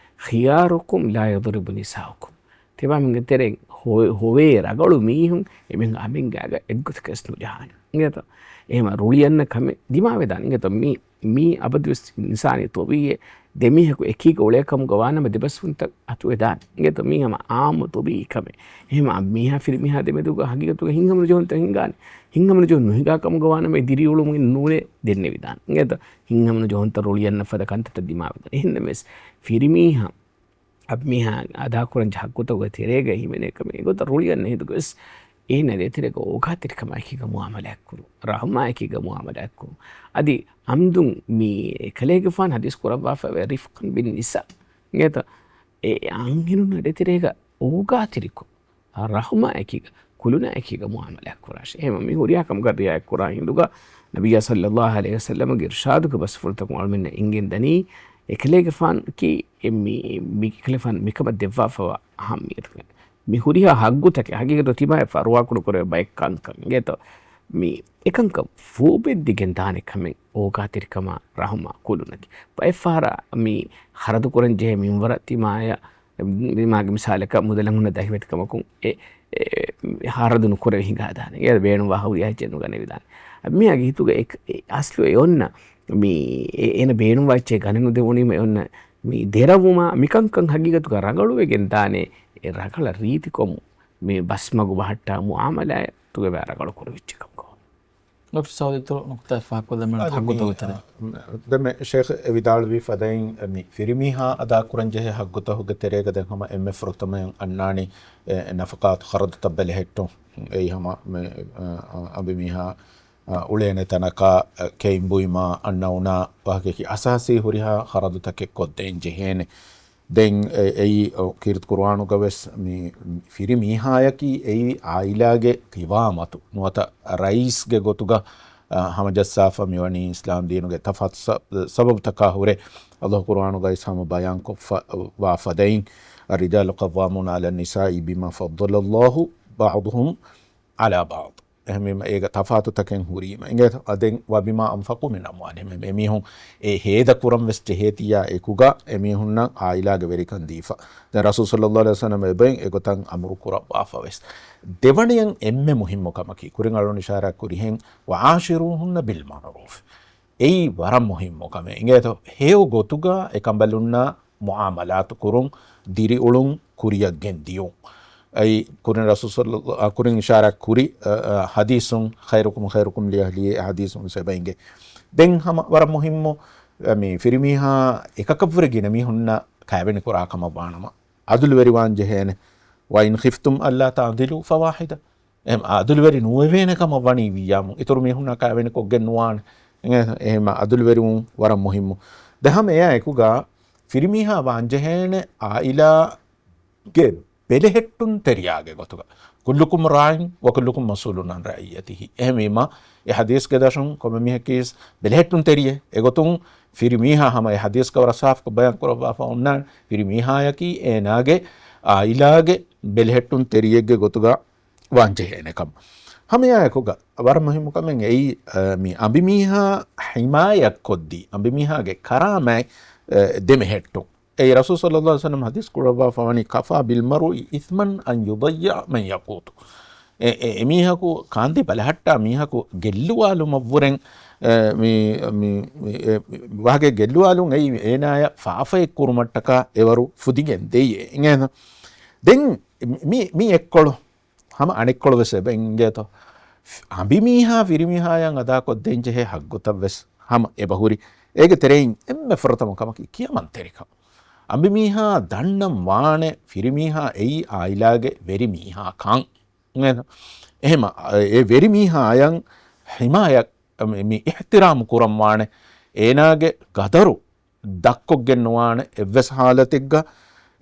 "خياركم لا يضرب نساؤكم." ތިބާމެންގެ ތެރެއިން ހޮ-، ހޮވޭ ރަގަޅު މީހުން އެމީހުން އަނބިންގާގަ އެއްގޮތަކަސް ނުޖަހާނެ. އިނގޭތޯ؟ އެހެމަ ރުޅިއަންނަ ކަމެއް ދިމާވެދާނެ. އިނގޭތޯ؟ މީ، މީ އަބަދުވެސް އިންސާނީ ޠަބީޢީ ދެމީހަކު އެކީގަ އުޅޭ ކަމުގަ ވާނަމަ ދެބަސްވުންތައް އަތުވެދާނެ. އިނގޭތޯ؟ މީ ހަމަ އާއްމު ޠަބީޢީ ކަމެއް. އެހެމަ މީހާ ފިރިމީހާ ދެމެދުގަ ހަގީގަތުގަ ހިތްހަމަނުޖެހުންތައް ހިނގާނެ. ހިތްހަމަނުޖެހުން ނުހިނގާ ކަމުގަ ވާނަމަ އެ ދިރިއުޅުމުގެ ނޫނޭ ދެންނެވިދާނެ. އިނގޭތޯ؟ ހިތްހަމަނުޖެހުންތައް ރުޅިއަންނަ ފަދަ ކަންތައްތައް ދިމާވެދާނެ. އެހެންނަމަވެސް ފިރިމީހާ އަނބިމީހާ އަދާކުރަން ޖެހޭ ހައްގުތަކުގެ ތެރޭގަ ހިމެނޭ ކަމެއް. އެގޮތަށް ރުޅިއަންނަ ހިނދުގަވެސް އޭނަ ދޭތެރޭގަ އޯގާތެރިކަމާއެކީގަ މުއާމަލާތްކުރުން، ރަޙުމާއެކީގަ މުއާމަލާތްކުރުން. އަދި އަމްދުން މި އެކަލޭގެފާނު ޙަދީޘް ކުރައްވާފައިވޭ ރިފްޤަން ބިން ނިސާ. އިނގޭތޯ؟ އެ އަންހެނުންނާ ދޭތެރޭގަ އޯގާތެރިކޮށް، ރަޙުމާއެކީގަ، ކުލުނާއެކީގަ މުއާމަލާތް ކުރާށޭ. އެހެމަ މި ހުރިހާ ކަމުގަ ރިޢާޔަތް ކުރާ ހިނދުގަ ނަބިއްޔާ ޞައްލައްލާހު ޢަލައިހި ވަސައްލަމަގެ އިރުޝާދުގެ ބަސްފުޅުތަކުން އަޅުމެންނަށް އެނގެން ދަނީ، އެކަލޭގެފާނަކީ އެ މި، މި އެކަލޭގެފާނު މިކަމަށް ދެއްވާފަވާ އަހައްމިއްޔަތުގެ މި ހުރިހާ ހައްގުތަކެއް ހަގީގަތު ތިބާއަށް ފަރުވާކުޑަ ކުރެވޭ ބައެއް ކަންކަން އިނގޭތޯ؟ މި އެކަންކަން ފޫބެއްދިގެން ދާނެ ކަމެއް އޯގާތެރިކަމާ ރަހުމާ ކުލުނަކީ. ބައެއްފަހަރަށް މި ޚަރަދު ކުރަން ޖެހޭ މިންވަރަށް ތިމާޔަށް، މާގެ މިސާލަކަށް މުދަލަށް ހުންނަ ދަހިވެތިކަމަކުން އެ، އެ، ޚަރަދު ނުކުރެވި ހިނގާދާނެ. އޭ ބޭނުންވާ ހުރިހާ އެއްޗެއް ނުގަނެވިދާނެ. މިއާގެ ހިތުގަ އެ، އެ އަސްލު އެ އޮންނަ މި އެ، އޭނަ ބޭނުންވާ އެއްޗެއް ގަނެ ނުދެވުނީމަ އެ އޮންނަ މި ދެރަވުމާ މިކަންކަން ހަގީގަތުގަ ރަނގަޅުވެގެން ދާނެ. އެ ރަނގަޅަށް ރީތިކޮށް މި ބަސްމަގު ބަހައްޓާ މުއާމަލާތުގަ ރަނގަޅު ކުރެވިއްޖެ ކަމަކަށް. ޑޮކްޓަރ ސައުދީ ތުރު ނުކުތާއެއް ފާހަގަކޮށްލަމެން އަދި ހައްގުތަކުގެ މި، ތެރޭ. އަ، ދެންމެ ޝޭޚް އެ ވިދާޅުވި ފަދައިން މި ފިރިމީހާ އަދާކުރަން ޖެހޭ ހައްގުތަކުގެ ތެރޭގަ ދެން ހަމަ އެންމެ ފުރަތަމައިން އަންނާނީ އެ ނަފަޤާތު ޚަރަދުތައް ބެލެހެއްޓުން. އެއީ ހަމަ މި، އަ، އަ، އަނބިމީހާ، އަ، އުޅޭނެ ތަނަކާ، އަ، ކެއިން ބުއިމާ އަންނަ އުނާ ވާހަކައަކީ އަސާސީ ހުރިހާ ޚަރަދުތަކެއް ކޮށްދޭން ޖެހޭނެ. ދެން އެ، އެއީ، އޮ، ކީރިތި ޤުރުއާނުގަ ވެސް މި ފިރިމީހާޔަކީ އެއީ އާއިލާގެ ޤިވާމަތު ނުވަތަ ރައީސްގެ ގޮތުގަ، އަ، ހަމަޖައްސާފަ މިވަނީ އިސްލާމް ދީނުގެ ތަފާތު ސަ-، ސަބަބުތަކާ ހުރެ. އައްލާހު ޤުރުއާނުގައި ހަމަ ބަޔާންކޮށްފަ ވާ ފަދައިން، الرجال قوامون على النساء بما فضل الله بعضهم على بعض. އެހެންވީމަ އޭގަ ތަފާތުތަކެއް ހުރީމަ އިނގޭތޯ؟ އަ، ދެން وبما أنفقوا من أموالهم. އެމީހުން އެ ހޭދަ ކުރަން ވެސް ޖެހޭތީއާ އެކުގަ އެމީހުންނަށް އާއިލާގެ ވެރިކަން ދީފަ. ދެން ރަސޫލު ޞައްލައްލާހު ޢަލައިހި ވަސައްލަމަ އެބައިން އެގޮތަށް އަމުރު ކުރައްވާފަ ވެސް. ދެވަނަޔަށް އެންމެ މުހިއްމު ކަމަކީ، ކުރިން އަޅުން އިޝާރާތް ކުރިހެން، وعاشروهن بالمعروف. އެއީ ވަރަށް މުހިއްމު ކަމެއް އިނގޭތޯ؟ ހެޔޮ ގޮތުގަ އެ ކަނބަލުންނާ މުޢާމަލާތު ކުރުން، ދިރިއުޅުން ކުރިއަށް ގެންދިޔުން. އެއީ ކުރިން ރަސޫލު ޞައްލަ-، އަ، ކުރިން އިޝާރާތް ކުރި، އަ، އަ، ޙަދީޘުން، خيركم خيركم لأهله، އެ ޙަދީޘުން ވެސް އެބަ އިނގޭ. ދެން ހަމަ ވަރަށް މުހިއްމު، އަ، މި ފިރިމީހާ އެކަކަށްވުރެ ގިނަ މީހުންނަށް ކައިވެނި ކުރާ ކަމަށް ވާނަމަ، ޢަދުލުވެރިވާން ޖެހޭނެ. وإن خفتم ألا تعدلوا فواحدة. އެހެން ޢަދުލުވެރި ނުވެވޭނެ ކަމަށް ވަނީ ވިއްޔާމުން އިތުރު މީހުންނާ ކައިވެނި ކޮށްގެން ނުވާނެ. އެހެން އެހެން ޢަދުލުވެރިވުން ވަރަށް މުހިއްމު. ދެން ހަމަ އެއާ އެކުގަ ފިރިމީހާ ވާންޖެހޭނެ ޢާއިލާގެ ބެލެހެއްޓުންތެރިޔާގެ ގޮތުގަ. كلكم راع وكلكم مسؤول عن رعيته. އެހެންވީމަ، އެ ޙަދީޘްގެ ދަށުން ކޮންމެ މީހަކީވެސް ބެލެހެއްޓުންތެރިއެއް. އެގޮތުން ފިރިމީހާ ހަމަ އެ ޙަދީޘްގަ ވަރަށް ސާފުކޮށް ބަޔާން ކުރައްވާފަ އޮންނާނެ. ފިރިމީހާޔަކީ އޭނާގެ ޢާއިލާގެ ބެލެހެއްޓުންތެރިއެއްގެ ގޮތުގަ ވާންޖެހޭނެ ކަމަށް. ހަމައެއާއެކުގަ ވަރަށް މުހިއްމު ކަމެއް އެއީ، އަ، މި އަނބިމީހާ ޙިމާޔަތްކޮށްދީ، އަނބިމީހާގެ ކަރާމާތް، އަ، ދެމެހެއްޓުން. އެއީ ރަސޫލު ޞައްލައްލާހު ޢަލައިހި ވަސައްލަމަ ޙަދީޘް ކުރައްވާފަވަނީ، كفى بالمرء إثما أن يضيع من يقوت. އެ، އެ، އެމީހަކު ކާންދީ ބަލަހައްޓާ މީހަކު ގެއްލުވާލުމަށްވުރެން، އެ، މި، މި، މި، އެ، ވާހަކަ ގެއްލުވާލުން އެއީ އޭނާޔަށް ފާފައެއް ކުރުމަށްޓަކާ އެވަރު ފުދިގެން ދެއްޔޭ. އިނގޭތަ؟ ދެން މި، މި އެއްކޮޅު ހަމަ އަނެއްކޮޅު ވެސް އެބަ އިނގޭތޯ. އަނބިމީހާ ފިރިމީހާޔަށް އަދާކޮށްދޭންޖެހޭ ހައްގުތައް ވެސް ހަމަ އެބަހުރި. އޭގެ ތެރެއިން އެންމެ ފުރަތަމަ ކަމަކީ ކިޔަމަންތެރިކަން. އަނބިމީހާ ދަންނަން ވާނެ ފިރިމީހާ އެއީ އާއިލާގެ ވެރި މީހާ ކަން. އެހެމަ، އެ ވެރި މީހާޔަށް ޙިމާޔަތް، މި، މި އިޙްތިރާމް ކުރަން ވާނެ. އޭނާގެ ގަދަރު ދަށްކޮށްގެން ނުވާނެ އެއްވެސް ޙާލަތެއްގަ.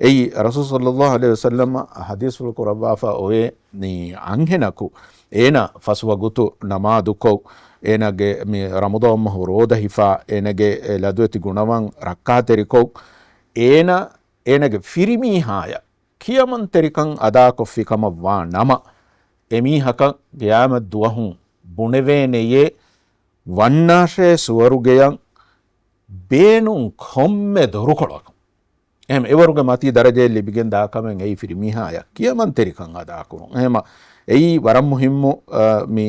އެއީ ރަސޫލު ޞައްލައްލާހު ޢަލައިހި ވަސައްލަމަ ޙަދީޘްފުޅު ކުރައްވާފަ އޮވޭ، މި އަންހެނަކު އޭނާ ފަސް ވަގުތު ނަމާދުކޮށް، އޭނާގެ މި ރަމަޟާން މަހު ރޯދަ ހިފާ، އޭނާގެ އެ ލަދުވެތި ގުނަވަން ރައްކާތެރިކޮށް، އޭނާ އޭނާގެ ފިރިމީހާޔަށް ކިޔަމަންތެރިކަން އަދާކޮށްފި ކަމަށް ވާ ނަމަ، އެމީހަކަށް ޤިޔާމަތް ދުވަހު ބުނެވޭނެޔޭ، ވަންނާށޭ ސުވަރުގެޔަށް ބޭނުން ކޮންމެ ދޮރުކޮޅަކުން. އެހެން އެވަރުގެ މަތީ ދަރަޖައެއް ލިބިގެން ދާ ކަމެއް އެއީ ފިރިމީހާޔަށް ކިޔަމަންތެރިކަން އަދާކުރުން. އެހެމަ އެއީ ވަރަށް މުހިއްމު، އަ، މި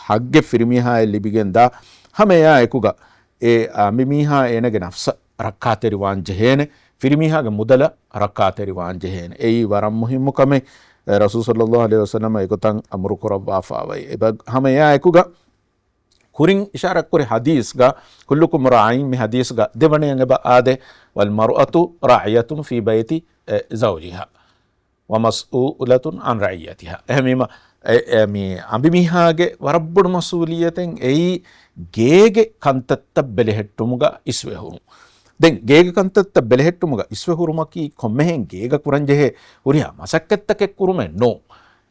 ޙައްޤެއް ފިރިމީހާޔަށް ލިބިގެން ދާ. ހަމަ އެއާ އެކުގަ އެ، އަ، އަނބިމީހާ އޭނަގެ ނަފްސަށް ރައްކާތެރިވާން ޖެހޭނެ، ފިރިމީހާގެ މުދަލަށް ރައްކާތެރިވާން ޖެހޭނެ. އެއީ ވަރަށް މުހިއްމު ކަމެއް. އެ، ރަސޫލު ޞައްލައްލާހު ޢަލައިހި ވަސައްލަމަ އެގޮތަށް އަމުރު ކުރައްވާފައި. އެބަ-، ހަމަ އެއާ އެކުގަ ކުރިން އިޝާރަތްކުރި ޙަދީޘްގަ، كلكم راع މި ޙަދީޘްގަ ދެވަނަޔަށް އެބަ އާދޭ، والمرأة راعية في بيت، އެ، زوجها. ومسؤولة عن رعيتها. އެހެންވީމަ، އެ، އެ، މި އަނބިމީހާގެ ވަރަށް ބޮޑު މަސްއޫލިއްޔަތެއް އެއީ ގޭގެ ކަންތައްތައް ބެލެހެއްޓުމުގަ އިސްވެހުރުން. ދެން ގޭގެ ކަންތައްތައް ބެލެހެއްޓުމުގަ އިސްވެހުރުމަކީ ކޮންމެހެން ގޭގަ ކުރަންޖެހޭ ހުރިހާ މަސައްކަތްތަކެއް ކުރުމެއް ނޫން.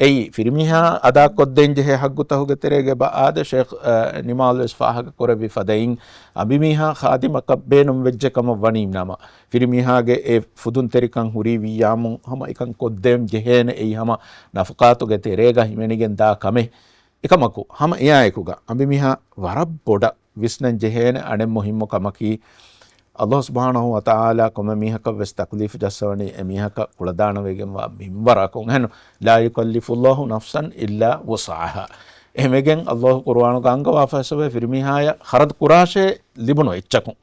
އެއީ ފިރިމީހާ އަދާކޮށްދޭންޖެހޭ ހައްގުތަކުގެ ތެރޭގަ އެބަ އާދޭ. ޝޭޚް، އަ، ނިމާލް ވެސް ފާހަގަ ކުރެއްވި ފަދައިން، އަނބިމީހާ ޚާދިމަކަށް ބޭނުން ވެއްޖެ ކަމަށް ވަނީ ނަމަ، ފިރިމީހާގެ އެ ފުދުންތެރިކަން ހުރީ ވިއްޔާމުން ހަމަ އެކަން ކޮށްދޭން ޖެހޭނެ. އެއީ ހަމަ ނަފަޤާތުގެ ތެރޭގަ ހިމެނިގެން ދާ ކަމެއް. އެކަމަކު، ހަމަ އެއާއެކުގަ އަނބިމީހާ ވަރަށް ބޮޑަށް ވިސްނަން ޖެހޭނެ އަނެއް މުހިއްމު ކަމަކީ، އައްލާހު ސުބްޙާނަހު ވަތަޢާލާ ކޮންމެ މީހަކަށް ވެސް ތަކުލީފު ޖައްސަވަނީ އެ މީހަކަށް ކުޅަދާނަވެގެންވާ މިންވަރަކުން. އެހެން، لا يكلف الله نفسا إلا وسعها. އެހެމެގެން އައްލާހު ޤުރުއާނުގަ އަންގަވާފައިސްވޭ ފިރިމީހާޔަށް ޚަރަދު ކުރާށޭ ލިބުނު އެއްޗަކުން.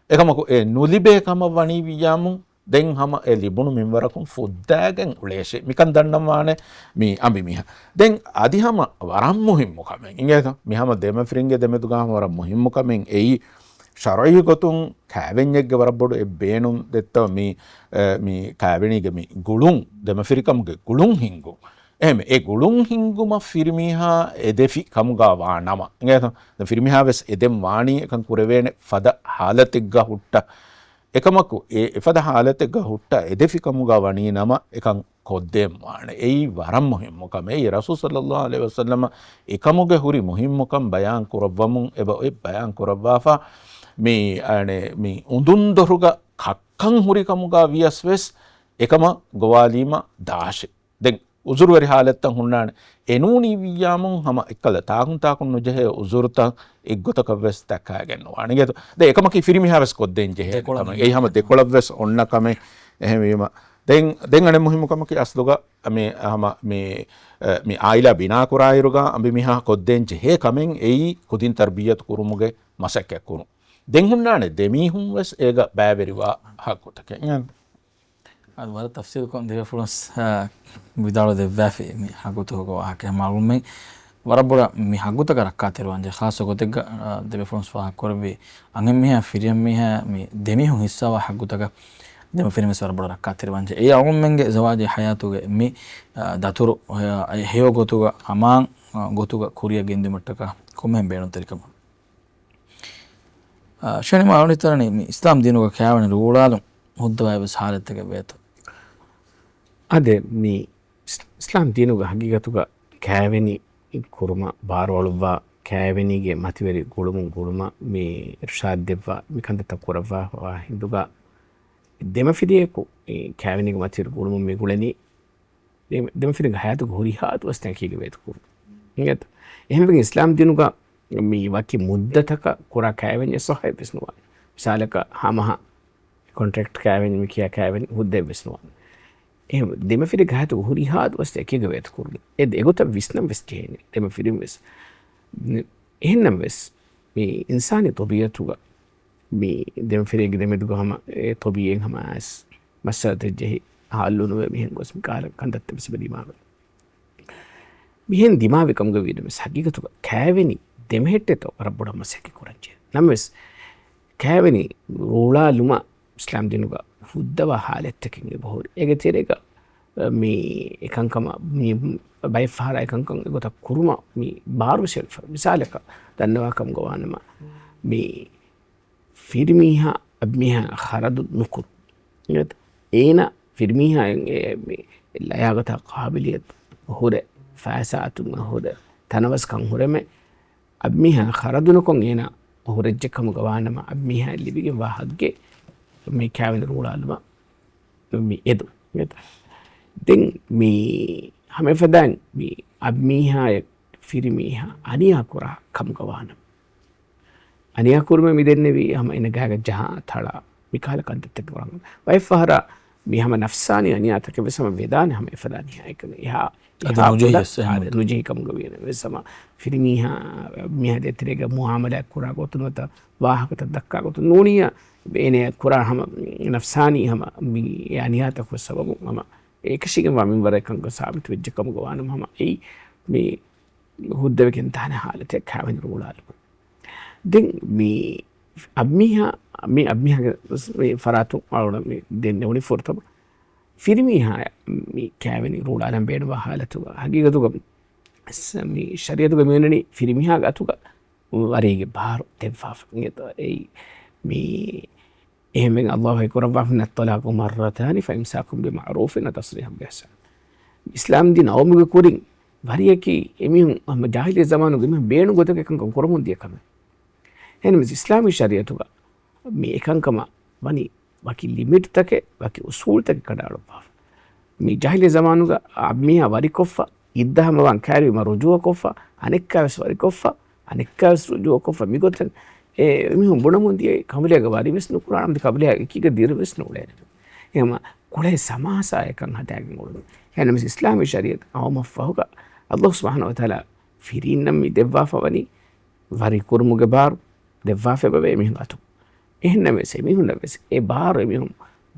އެކަމަކު އެ ނުލިބޭ ކަމަށް ވަނީ ވިއްޔާމުން، ދެން ހަމަ އެ ލިބުނު މިންވަރަކުން ފުއްދާގެން އުޅޭށޭ. މިކަން ދަންނަންވާނެ މި އަނބިމީހާ. ދެން އަދި ހަމަ ވަރަށް މުހިއްމު ކަމެއް އިނގޭތަ؟ މި ހަމަ ދެމަފިރިންގެ ދެމެދުގަ ހަމަ ވަރަށް މުހިއްމު ކަމެއް އެއީ، ޝަރުޢީ ގޮތުން ކާވެންޏެއްގެ ވަރަށް ބޮޑު އެއް ބޭނުން ދެއްތޯ މި، އެ، މި ކާވެނީގެ މި ގުޅުން، ދެމަފިރިކަމުގެ ގުޅުން ހިންގުން. އެހެން އެ ގުޅުން ހިންގުމަށް ފިރިމީހާ އެދެފި ކަމުގަ ވާ ނަމަ އިނގޭތަ؟ ދެން ފިރިމީހާ ވެސް އެދެން ވާނީ އެކަން ކުރެވޭނެ ފަދަ ހާލަތެއްގަ ހުއްޓަ. އެކަމަކު، އެ އެފަދަ ހާލަތެއްގަ ހުއްޓަ އެދެފިކަމުގަ ވަނީ ނަމަ، އެކަން ކޮށްދޭން ވާނެ. އެއީ ވަރަށް މުހިއްމު ކަމެއް. އެއީ ރަސޫލު ޞައްލައްލާހު ޢަލައިހި ވަސައްލަމަ އެކަމުގެ ހުރި މުހިއްމުކަން ބަޔާން ކުރައްވަމުން އެބަ އޮތް ބަޔާން ކުރައްވާފަ، މި، އަނެ، މި އުނދުން ދޮރުގަ ކައްކަން ހުރި ކަމުގަ ވިޔަސް ވެސް އެކަމަށް ގޮވާލީމަ ދާށޭ. ދެން އުޒުރުވެރި ހާލަތްތައް ހުންނާނެ. އެނޫނީ ވިއްޔާމުން ހަމަ އެއްކަލަ ތާކުން ތާކުން ނުޖެހޭ އުޒުރުތައް އެއްގޮތަކަށް ވެސް ދައްކާގެން ނުވާނެ. އިނގޭތޯ؟ ދެން އެކަމަކީ ފިރިމީހާ ވެސް ކޮށްދޭން ޖެހޭ ދެކޮޅަށް ކަމެއް. އެއީ ހަމަ ދެކޮޅަށް ވެސް އޮންނަ ކަމެއް. އެހެންވީމަ، ދެން، ދެން އަނެއް މުހިއްމު ކަމަކީ އަސްލުގަ މި ހަމަ މި، އެ، މި އާއިލާ ބިނާ ކުރާއިރުގަ އަނބިމީހާ ކޮށްދޭން ޖެހޭ ކަމެއް އެއީ ކުދިން ތަރްބިއްޔަތު ކުރުމުގެ މަސައްކަތް ކުރުން. ދެން ހުންނާނެ ދެމީހުން ވެސް އޭގަ ބައިވެރިވާ ހައްގުތަކެއް. އަދި ވަރަށް ތަފްސީލުކޮށް ދެބޭފުޅުން، އާ، ވިދާޅު ދެއްވާފި މި ހައްގުތަކުގެ ވާހަކަ. މަޢުލޫމެއް ވަރަށް ބޮޑަށް މި ހައްގުތަކަށް ރައްކާތެރިވާންޖެ. ޚާއްޞަ ގޮތެއްގަ، އާ، ދެބޭފުޅުން ފާހަގަކުރެއްވި އަންހެންމީހާ ފިރިހެންމީހާ މި ދެމީހުން ހިއްސާވާ ހައްގުތަކަށް ދެމަފިރިން ވެސް ވަރަށް ބޮޑަށް ރައްކާތެރިވާންޖެ. އެ އަޅުގަނޑުމެންގެ ޒަވާޖީ ޙަޔާތުގެ މި، އާ، ދަތުރު ހެޔޮ، ހެޔޮ ގޮތުގަ އަމާން، އާ، ގޮތުގަ ކުރިއަށް ގެންދިއުމަށްޓަކާ ކޮންމެހެން ބޭނުންތެރިކަމެއް؟ އާ، ޝެނިމާ އަޅުނިތަރަނީ މި އިސްލާމް ދީނުގަ ކާވެނި ރޫޅާލުން ހުއްދަވާ އެއްވެސް ހާލަތްތަކެއް ވޭތޯ؟ އާދެ، މި އިސް-، އިސްލާމް ދީނުގަ ހަގީގަތުގަ ކާވެނި ކުރުމަށް ބާރުއަޅުއްވާ، ކާވެނީގެ މަތިވެރި ގުޅުމުން ގުޅުމަށް މި އިރުޝާދް ދެއްވާ، މި ކަންތައްތައް ކުރައްވާފަވާ ހިނދުގަ ދެމަފިރިޔަކު އެ ކާވެނީގެ މަތިވެރި ގުޅުމުން މި ގުޅެނީ ދެ-، ދެމަފިރިންގެ ހަޔާތުގެ ހުރިހާ ދުވަސްތައް އެކީގަ ވޭތުކުރުން. އިނގޭތަ؟ އެހެންވެގެން އިސްލާމް ދީނުގަ މި ވަކި މުއްދަތަކަށް ކުރާ ކާވެންޏެއް ޞައްޙައެއްވެސް ނުވާނެ. މިސާލަކަށް ހަމަހަ ކޮންޓްރެކްޓް ކާވެން މި ކިޔާ ކާވެން ހުއްދައެއްވެސް ނުވާނެ. އެހެން ދެމަފިރިންގެ ހަޔާތުގެ ހުރިހާ ދުވަސްތައް އެކީގަ ވޭތުކުރުން. އެ އެގޮތަށް ވިސްނަން ވެސް ޖެހޭނެ ދެމަފިރިން ވެސް. އެހެންނަމަވެސް މި އިންސާނީ ޠަބީޢަތުގަ މި ދެމަފިރިންގެ ދެމެދުގަ ހަމަ އެ ޠަބީޢީން ހަމަ އައިސް މައްސަލަތައް ޖެހި ހައްލު ނުވެ މިހެން ގޮސް މި ކަހަލަ ކަންތައްތައް ވެސް ދިމާވެ. މިހެން ދިމާވި ކަމުގަ ވީނަމަވެސް ހަގީގަތުގަ ކާވެނި ދެމެހެއްޓޭތޯ ވަރަށް ބޮޑަށް މަސައްކަތް ކުރަންޖެހޭ. ނަމަވެސް ކާވެނި ރޫޅާލުމަށް އިސްލާމް ދީނުގަ ހުއްދަވާ ހާލަތްތަކެއް އެބަހުރި. އޭގެ ތެރޭގަ މި އެކަންކަމަށް މި ބައެއް ފަހަރާ އެކަންކަން އެގޮތަށް ކުރުމަށް މި ބާރުވެސް އެޅުފަ. މިސާލަކަށް ދަންނަވާ ކަމުގަ ވާނަމަ މި ފިރިމީހާ އަބިމީހާ ޚަރަދު ނުކުރު. އޭނަ ފިރިމީހާ އެ، މި ލަޔާގަތާ ޤާބިލިއްޔަތު ހުރެ، ފައިސާ އަތުން ހުރެ، ތަނަވަސްކަން ހުރެމެ، އަބިމީހާ ޚަރަދު ނުކޮށް އޭނަ ހުރެއްޖެ ކަމުގަ ވާނަމަ، އަބިމީހާ ލިބިގެންވާ ހައްގެއް މި ކާވެނި ރޫޅާލުމަށް މި އެދުން. ދެން މި ހަމަ އެފަދައިން މި އަބިމީހާއެއް ފިރިމީހާ އަނިޔާ ކުރާ ކަމުގަ ވާނަމަ، އަނިޔާ ކުރުމެއް މި ދެންނެވީ ހަމަ އޭނަ ގާގަ ޖަހާ ތަޅާ މި ކަހަލަ ކަންތައްތަކެއް ކުރަން. ބައެއް ފަހަރާ މި ހަމަ ނަފްސާނީ އަނިޔާތަކެއް ވެސް ހަމަ ވެދާނެ ހަމަ އެފަދަ އަނިޔާއެއް ކަމެއް. އެހާ، އަދި އެހާ ނުޖެހި ބޮޑަށް ވެސް އެހެން އާދެ، ނުޖެހި ކަމުގަ ވީނަމަ ވެސް ހަމަ ފިރިމީހާ، މީހާ ދޭތެރޭގަ މުއާމަލާތް ކުރާ ގޮތުން ނުވަތަ ވާހަކަތައް ދައްކާ ގޮތުން ނޫނިއްޔާ އޭނަ ކުރާ ހަމަ ނަފްސާނީ ހަމަ މި އެ އަނިޔާތަކުގެ ސަބަބުން ހަމަ އެކަށީގެންވާ މިންވަރެއް ކަމުގަ ސާބިތު ވެއްޖެ ކަމުގަ ވާނަމަ ހަމަ އެއީ މި ހުއްދަވެގެން ދާނެ ހާލަތެއް ކާވެނި ރޫޅާލުމަށް. ދެން މި އަބިމީހާ، މި އަބިމީހާގެ މި ފަރާތުން އަޅުގަނޑަށް މި ދެންނެވުނީ ފުރަތަމަ ފިރިމީހާ މި ކާވެނި ރޫޅާލަން ބޭނުންވާ ހާލަތުގަ ހަގީގަތުގަ ސ-، މި ޝަރީޢަތުގަ މި އޮންނަނީ ފިރިމީހާގެ އަތުގަ ވަރީގެ ބާރު ދެއްވާފަ. އެއީ މި އެހެންވެ އައްލާހު ވަޙީ ކުރައްވާފަ، "الطلاق مرتان فإمساك بمعروف أو تسريح بإحسان." އިސްލާމް ދީން އައުމުގެ ކުރިން ވަރިޔަކީ އެމީހުން ހަމަ ޖާހިލިއްޔަ ޒަމާނުގެ އެމީހުން ބޭނުން ގޮތަކަށް އެކަންކަން ކުރަމުން ދިޔަ ކަމެއް. އެހެންވެސް އިސްލާމީ ޝަރީޢަތުގަ މި އެކަންކަމަށް ވަނީ ވަކި ލިމިޓްތަކެއް، ވަކި އުސޫލްތަކެއް ކަނޑައަޅުއްވާފަ. މި ޖާހިލިއްޔަ ޒަމާނުގަ އަ، މީހާ ވަރިކޮށްފަ، އިއްދަ ހަމަވާން ކައިރިވީމަ ރުޖޫޢަކޮށްފަ، އަނެއްކާވެސް ވަރިކޮށްފަ، އަނެއްކާވެސް ރުޖޫޢަކޮށްފަ، މިގޮތަށް އެ މީހުން ބުނަމުން ދިޔައީ ކަނބަލީގެ ވަރިވެސް ނުކުރާނަމަ، ކަނބަލީ އެކީގަ ދިރިވެސް ނޫޅޭނެ. އެހެންމަ ކުޅޭ ސަމާސާއެއް ކަން ހަދާގެން އުޅުނު. އެހެންނަމަވެސް އިސްލާމީ ޝަރީޢަތު އައުމަށްފަހުގަ އައްލާހު ސުބްޙާނަހޫ ވަތަޢާލާ ފިރީންނަށް މި ދެއްވާފަ ވަނީ ވަރި ކުރުމުގެ ބާރު ދެއްވާފައިބަވޭ މީހުން އަތު. އެހެންނަމަވެސް އެމީހުންނަށްވެސް އެ ބާރު އެމީހުން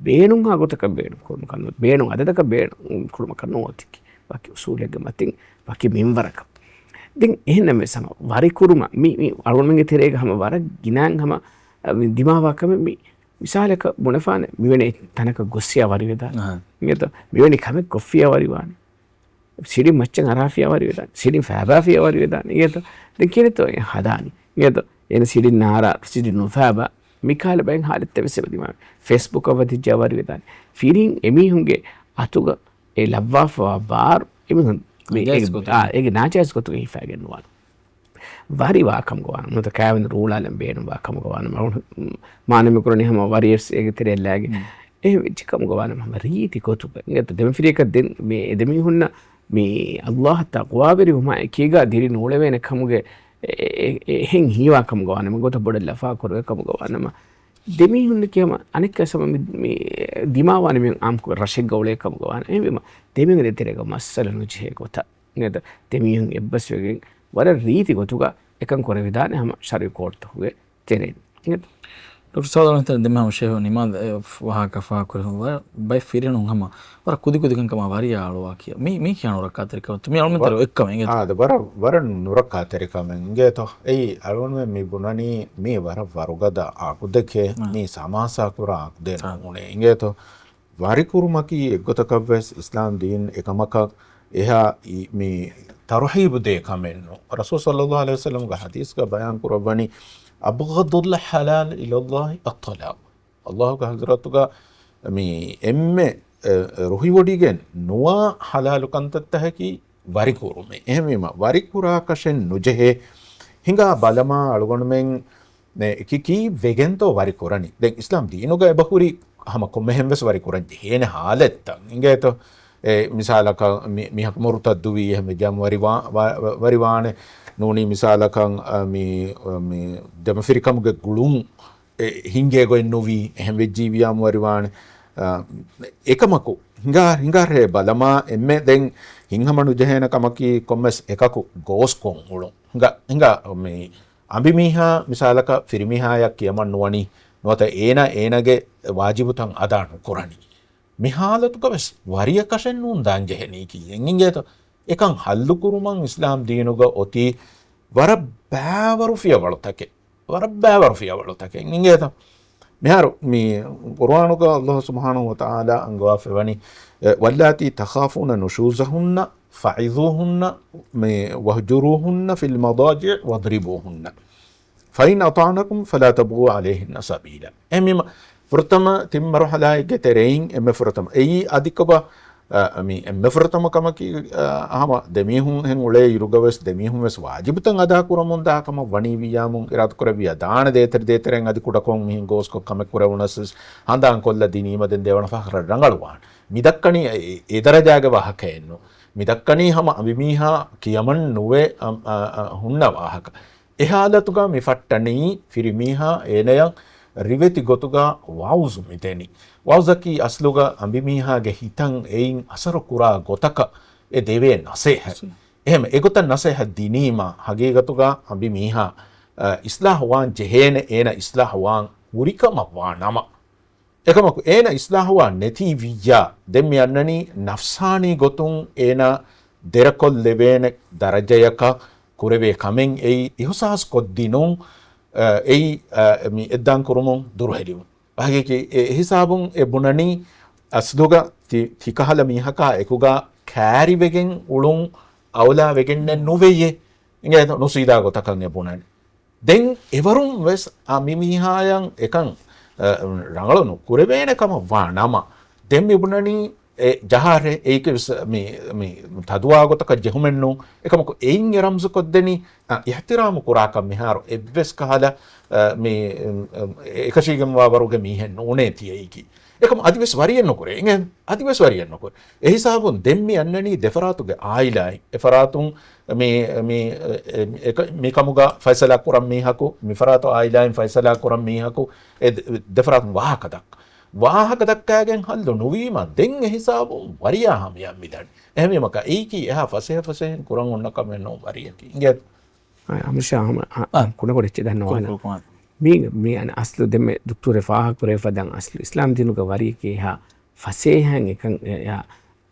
ބޭނުންހާ ގޮތަކަށް ބޭނުން ކުރުމަކަށް ނު، ބޭނުން އަދަދަކަށް ބޭނުން ކުރުމަކަށް ނުވަތިކި، ވަކި އުސޫލެއްގެ މަތިން، ވަކި މިންވަރަކަށް. ދެން އެހެންނަމަވެސް ހަމަ ވަރި ކުރުމަށް މި، މި އަޅުގަނޑުމެންގެ ތެރޭގަ ހަމަ ވަރަށް ގިނައިން ހަމަ، އަ، މި ދިމާވާ ކަމެއް މި މިސާލަކަށް ބުނެފާނެ، މިވެނި ތަނަކަށް ގޮއްސިޔާ ވަރިވެދާނެ. އަހަ. އިނގޭތޯ؟ މިވެނި ކަމެއް ކޮށްފިޔާ ވަރިވާނެ. ސިޑިން މައްޗަށް އަރާފިޔާ ވަރިވެދާނެ. ސިޑިން ފައިބާފިޔާ ވަރިވެދާނެ. އިނގޭތޯ؟ ދެން ކިހިނެއްތޯ އެ ހަދާނީ؟ އިނގޭތޯ؟ އޭނަ ސިޑިން ނާރާ، ސިޑިން ނުފައިބާ. މިކަހަލަ ބައެއް ހާލަތްތައް ވެސް އެބަ ދިމާވޭ. ފޭސްބުކަށް ވަދެއްޖާ ވަރިވެދާނެ. ފިރިން އެމީހުންގެ އަތުގަ އެ ލައްވާފަވާ ބާރު އެމީހުން މި ނާޖާއިޒް އޭގެ، ގޮތުން. އާ، އޭގެ ނާޖާއިޒް ގޮތުގައި ހިފައިގެން ނުވާނެ. ވަރިވާ ކަމުގަ ވާނަމަ، ނުވަތަ ކާވެނި ރޫޅާލަން ބޭނުންވާ ކަމުގަ ވާނަމަ، އަޅު-، މާނަމެ ކުރަނީ ހަމަ ވަރިވެސް އޭގެ ތެރެއަށް ލާގެން. މް. އެހެން ވެއްޖެ ކަމުގަ ވާނަމަ، ހަމަ ރީތި ގޮތުގަ. އިނގޭތޯ؟ ދެމަފިރިޔަކަށް ދެން މި އެ ދެމީހުންނަށް މި އައްލާހަށް ތަޤްވާވެރިވުމާ އެކީގަ ދިރި ނޫޅެވޭނެ ކަމުގެ އެ-، އެ-، އެ-، އެހެން ހީވާ ކަމުގަ ވާނަމަ، ގޮތަށް ބޮޑަށް ލަފާ ކުރެވޭ ކަމުގަ ވާނަމަ، ދެމީހުންނަކީ ހަމަ އަނެއްކާ ހަމަ މި، މި ދިމާވާނެ މި އާއްމުކޮށް ރަށެއްގަ އުޅޭ ކަމުގަ ވާނަމަ، އެހެންވީމަ ދެމީހުންގެ ތެރޭގަ މައްސަލަ ނުޖެހޭ ގޮތަށް. އިނގޭތޯ؟ ދެމީހުން އެއްބަސްވެގެން ވަރަށް ރީތި ގޮތުގަ އެކަން ކުރެވިދާނެ ހަމަ ޝަރުޢީ ކޯޓްތަކުގެ ތެރެއިން. އިނގޭތޯ؟ ޑޮކްޓަރ ސާދަ ދެންމެ ހަމަ ޝޭހު ނިމާދު އެ ވާހަކަ ފާހަގަކުރެވުނު ވަރަށް ބައެއް ފިރިހެނުން ހަމަ ވަރަށް ކުދިކުދިކަން ކަމާ ވަރިޔާ އަޅުވާ ކިޔާ. މީ، މީ ކިހާ ނުރައްކާތެރިކަމެއް؟ މި އަޅުމެން ތެރޭ އޮތްކަމެއް އިނގޭތޯ؟ އާދެ، ވަރަށް، ވަރަށް ނުރައްކާތެރިކަމެއް އިނގޭތޯ؟ އެއީ އަޅުގަނޑުމެން މި ބުނަނީ މީ ވަރަށް ވަރުގަދަ އަގުދެކެއް، މީ ސަމާސާ ކުރާ އަގުދެއް ނޫނޭ އިނގޭތޯ؟ ވަރިކުރުމަކީ އެއްގޮތަކަށްވެސް އިސްލާމް ދީން އެކަމަކަށް އެހާ މި ތަރުހީބު ދޭ ކަމެއް ނޫން. ރަސޫލު ޞައްލައްލާހު ޢަލައިހި ވަސައްލަމްގެ ޙަދީޘްގަ ބަޔާން ކުރައްވަނީ، "أبغض الحلال إلى الله الطلاق." އައްލާހުގެ ޙަޟްރަތުގަ މި އެންމެ، އެ، ރުހިވޮޑިގެން ނުވާ ޙަލާލު ކަންތައްތަކަކީ ވަރިކުރުމޭ. އެހެންވީމަ، ވަރިކުރާކަށެއް ނުޖެހޭ. ހިނގާ ބަލަމާ އަޅުގަނޑުމެން އެ، ކި-، ކީއްވެގެންތޯ ވަރި ކުރަނީ؟ ދެން އިސްލާމް ދީނުގަ އެބަހުރި ހަމަ ކޮންމެހެން ވެސް ވަރި ކުރަން ޖެހޭނެ ހާލަތްތައް އިނގޭތޯ؟ އެ، މިސާލަކަށް މި-، މީހަކު މުރުތައްދުވީ، އެހެން ވެއްޖާމު ވަރި ވާ-، ވާ-، ވާ-، ވަރިވާނެ. ނޫނީ މިސާލަކަށް، އަ، މި-، މި ދެމަފިރިކަމުގެ ގުޅުން އެ، ހިނގޭ ގޮތް ނުވީ، އެހެން ވެއްޖީވިޔާމު ވަރިވާނެ. އަ، އެކަމަކު ހިނގާ-، ހިނގާރޭ ބަލަމާ އެންމެ ދެން ހިތްހަމަ ނުޖެހޭނެ ކަމަކީ ކޮންމެސް އެކަކު ގޯސްކޮށް އުޅުން. ހިނގާ-، ހިނގާ މި އަނބިމީހާ މިސާލަކަށް ފިރިމީހާޔަށް ކިޔަމަން ނުވަނީ، ނުވަތަ އޭނާ އޭނާގެ ވާޖިބުތައް އަދާ ނުކުރަނީ. މި ހާލަތުގަ ވެސް ވަރިއަކަށެއް ނޫން ދާން ޖެހެނީކީ އެނގިނގޭތޯ؟ އެކަން ހައްލުކުރުމަށް އިސްލާމް ދީނުގަ އޮތީ ވަރަށް ބައިވަރު ފިޔަވަޅުތަކެއް. ވަރަށް ބައިވަރު ފިޔަވަޅުތަކެއް އިނގޭތޯ؟ މިހާރު މި ޤުރުއާނުގަ އައްލާހު ސުބްޙާނަހު ވަތަޢާލާ އަންގަވާފައިވަނީ، އެ، "واللاتي تخافون نشوزهن فعظوهن، މި، واهجروهن في المضاجع واضربوهن، فإن أطعنكم فلا تبغوا عليهن سبيلا." އެހެންވީމަ، ފުރަތަމަ ތިން މަރުޙަލާއެއްގެ ތެރެއިން އެންމެ ފުރަތަމަ އެއީ އަދިކޮބާ، އަ، މި އެންމެ ފުރަތަމަ ކަމަކީ، އަ، ހަމަ ދެމީހުން ހެން އުޅޭ އިރުގަވެސް ދެމީހުން ވެސް ވާޖިބުތައް އަދާ ކުރަމުން ދާ ކަމަށް ވަނީ ވިއްޔާމުން އިރާދަކުރެއްވިއްޔާ ދާނެ ދޭތެރެ ދޭތެރެއިން އަދި ކުޑަކޮށް މިހެން ގޯސްކޮށް ކަމެއް ކުރެވުނަސް ވެސް ހަނދާން ކޮށްލަ ދިނީމަ ދެން ދެވަނަ ފަހަރަށް ރަނގަޅުވާނެ. މި ދައްކަނީ އެ، އެ، އެ ދަރަޖާގެ ވާހަކައެއް ނޫން. މި ދައްކަނީ ހަމަ އަނބިމީހާ ކިޔަމަން ނުވެ، އަ، އަ، އަ، ހުންނަ ވާހަކަ. އެ ހާލަތުގަ މި ފައްޓަނީ ފިރިމީހާ އޭނަޔަށް ރިވެތި ގޮތުގަ ވަޢުޒު މިދެނީ. ވަޢުޒަކީ އަސްލުގަ އަނބިމީހާގެ ހިތަށް އެއިން އަސަރު ކުރާ ގޮތަކަށް އެ ދެވޭ ނަސޭހަތް. އެހެން އެގޮތަށް ނަސޭހަތް ދިނީމަ ހަގީގަތުގަ އަނބިމީހާ، އަ، އިސްލާހު ވާން ޖެހޭނެ އޭނަ އިސްލާހު ވާން ހުރިކަމަށް ވާ ނަމަ. އެކަމަކު އޭނަ އިސްލާހުވާ ނެތީ ވިއްޔާ، ދެން މި އަންނަނީ ނަފްސާނީ ގޮތުން އޭނަ ދެރަކޮށްލެވޭނެ ދަރަޖަޔަކަށް ކުރެވޭ ކަމެއް އެއީ އިހުސާސް ކޮށްދިނުން، އެއީ، އެ، މި އެއްދާން ކުރުމުން ދުރުހެލިވުން. ހަގީގީ އެ ހިސާބުން އެ ބުނަނީ އަސްލުގަ ތި، ތިކަހަލަ މީހަކާ އެކުގަ ކައިރިވެގެން އުޅުން އައުލާ ވެގެންނެއް ނުވެޔޭ. އިނގޭތޯ ނުސީދާ ގޮތަކަށް އެ ބުނަނީ. ދެން އެވަރުން ވެސް އަ، މި މީހާޔަށް އެކަން، އަ، ރަނގަޅު ނުކުރެވޭނެ ކަމަށް ވާ ނަމަ، ދެން މި ބުނަނީ އެ ޖަހާށޭ، އެއީކެ ވެސް މި، މި ތަދުވާ ގޮތަކަށް ޖެހުމެއް ނޫން. އެކަމަކު އެއިން އެ ރަމްޒު ކޮށްދެނީ، އަ، އިޙްތިރާމު ކުރާކަށް މިހާރު އެއްވެސް ކަހަލަ، އަ، މި، އެކަށީގެންވާ ވަރުގެ މީހެއް ނޫނޭ ތިޔައީކީ. އެކަމަ އަދިވެސް ވަރިއެއް ނުކުރޭ. އިނގޭ؟ އަދިވެސް ވަރިއެއް ނުކުރޭ. އެހިސާބުން ދެން މި އަންނަނީ ދެފަރާތުގެ އާއިލާއިން. އެފަރާތުން މި، މި، އެ، އެ، މިކަމުގަ ފައިސަލާ ކުރަން މީހަކު، މިފަރާތު އާއިލާއިން ފައިސަލާ ކުރަން މީހަކު، އެ ދެ-، ދެފަރާތުން ވާހަކަ ދައްކާ. ވާހަކަ ދައްކާގެން ހައްލު ނުވީމަ، ދެން އެހިސާބުން ވަރިޔާ ހަމަޔަށް މިދަނީ. އެހެންވީމަ އެއީކީ އެހާ ފަސޭހަ ފަސޭހައިން ކުރަން އޮންނަ ކަމެއް ނޫން ވަރިޔަކީ. އިނގޭތަ؟ އާ، އަމިޝާ ހަމަ، އާ، އާ. ކުޑަކުޑަ އެއްޗެއް ދަންނަވާނަ. ކުރު، ކުރު، ކުރު. މީ، މީ އަން އަސްލު ދެންމެ ދުކްތޫރެ ފާހަގަ ކުރެވިފަ ދަން އަސްލު އިސްލާމް ދީނުގަ ވަރިޔަކީ އެހާ ފަސޭހައިން އެކަން އެ-، އެ-،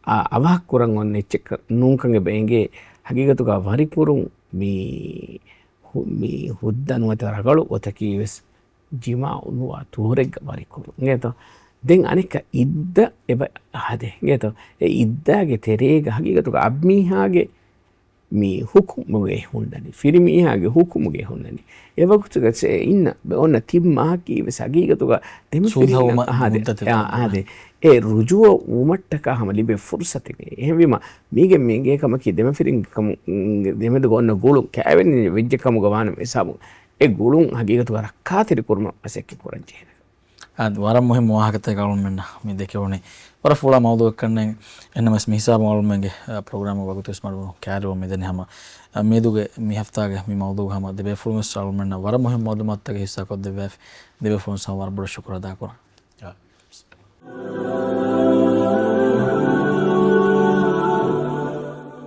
އާ، އަވަހަށް ކުރަން އޮންނަ އެއްޗެއް ނޫންކަން އެބަ އެނގޭ. ހަގީގަތުގަ ވަރިކުރުން މީ ހު-، މީ ހުއްދަ ނުވަތަ ރަގަޅު ގޮތަކީ ވެސް ޖިމާޢު ނުވާ ތުހުރެއްގަ ވަރިކުރުން. އިނގޭތޯ؟ ދެން އަނެއްކާ އިއްދަ އެބަ ހަދޭ. އިނގޭތޯ؟ އެ އިއްދާގެ ތެރޭގަ ހަގީގަތުގަ އަށް މީހާގެ މި ހުކުމުގައި ހުންނަނީ. ފިރިމީހާގެ ހުކުމުގައި ހުންނަނީ. އެ ވަގުތުގަ އިންނަ އޮންނަ ތިން މަހަކީ ވެސް ހަގީގަތުގަ ދެމަފިރިންނަށް ސުލްހަވުމަށް އާދެ، އާ، އާދެ. އެ ރުޖޫޢަ ވުމަށްޓަކާ ހަމަ ލިބޭ ފުރުސަތެއް. އެހެންވީމަ، މީގެ މި އެނގޭ ކަމަކީ ދެމަފިރިންގެ ކަމު، ދެމެދުގަ އޮންނަ ގުޅުން ކައިވެނި ވެއްޖެ ކަމުގަ ވާނަމަ ހިސާބުން އެ ގުޅުން ހަގީގަތުގަ ރައްކާތެރި ކުރުމަށް މަސައްކަތް ކުރަން ޖެހޭނެ. އާ، ވަރަށް މުހިއްމު ވާހަކަތަކެއް އަޅުމެންނަށް މި ދެކެވުނީ. ވަރަށް ފުޅާ މައުޟޫއެއްކަންނޭނގެ. އެހެންނަމަވެސް މި ހިސާބުން އަޅުމެންގެ، އަ، ޕްރޮގްރާމުގެ ވަގުތުވެސް މަޑުވުނު ކައިރިވަމުން މިދަނީ ހަމަ. އަ، މިއަދުގެ މި ހަފްތާގެ މި މައުޟޫގަ ހަމަ ދެބޭފުޅުންވެސް އަޅުމެންނަށް ވަރަށް މުހިއްމު މައުލޫމާތުތަކެއް ހިއްސާކޮށްދެއްވާފި. ދެބޭފުޅުން ހަމަ ވަރަށް ބޮޑަށް ޝުކުރު އަދާކުރަން.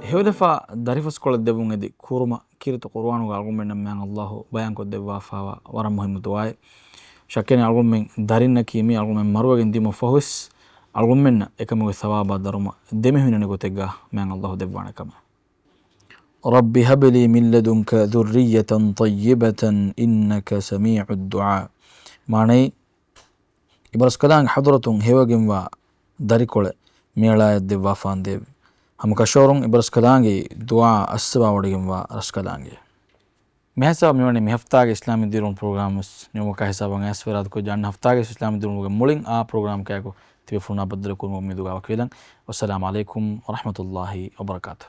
ހެޔޮލަފާ ދަރިފަސްކޮޅެއް ދެއްވުން އެދި ކުރުމަށް ކީރިތި ޤުރުއާނުގަ އަޅުގަނޑުމެންނަށް މާތް ﷲ ބަޔާންކޮށްދެއްވާފައިވާ ވަރަށް މުހިއްމު ދުޢާއެއް. ޝައްކެއް ނެތް އަޅުގަނޑުމެން ދަރިންނަކީ މީ އަޅުގަނޑުމެން މަރުވެގެން ދިޔުމަށް ފަހުވެސް އަޅުގަނޑުމެންނަށް އެކަމުގެ ސަވާބާ ދަރުމަ ދެމިހުންނަނި ގޮތެއްގަ މާތް ﷲ ދެއްވާނެ ކަމަށް. رب هب لي من لدنك ذرية طيبة إنك سميع الدعاء. މާނައީ، އިބަރަސްކަލާނގެ ޙަޟްރަތުން ހެޔޮވެގެންވާ ދަރިކޮޅެއް މިއަޅާޔަށް ދެއްވާފާންދޭވެ. ހަމަކަށަވަރުން އިބަރަސްކަލާނގެ ދުޢާ އައްސަވާވޮޑިގެންވާ ރަސްކަލާނގެ. މިހިސާބު މިވަނީ މި ހަފްތާގެ އިސްލާމީ ދިރިއުޅުން ޕްރޮގްރާމް ވެސް ނިމުމަކާ ހިސާބަށް އައިސްފަ އިރާދަކުރި އަންނަ ހަފްތާގެ އިސްލާމީ ދިރިއުޅުމުގެ މުޅިން އާ ޕްރޮގްރާމަކާއެކު ތިބޭފުޅުންނާ ބައްދަލުކުރުމަށް އުއްމީދުގަ ވަކިވެލަން. ވައްސަލާމު ޢަލައިކުމް ވަރަޙްމަތުﷲ ވަބަރަކާތުހު.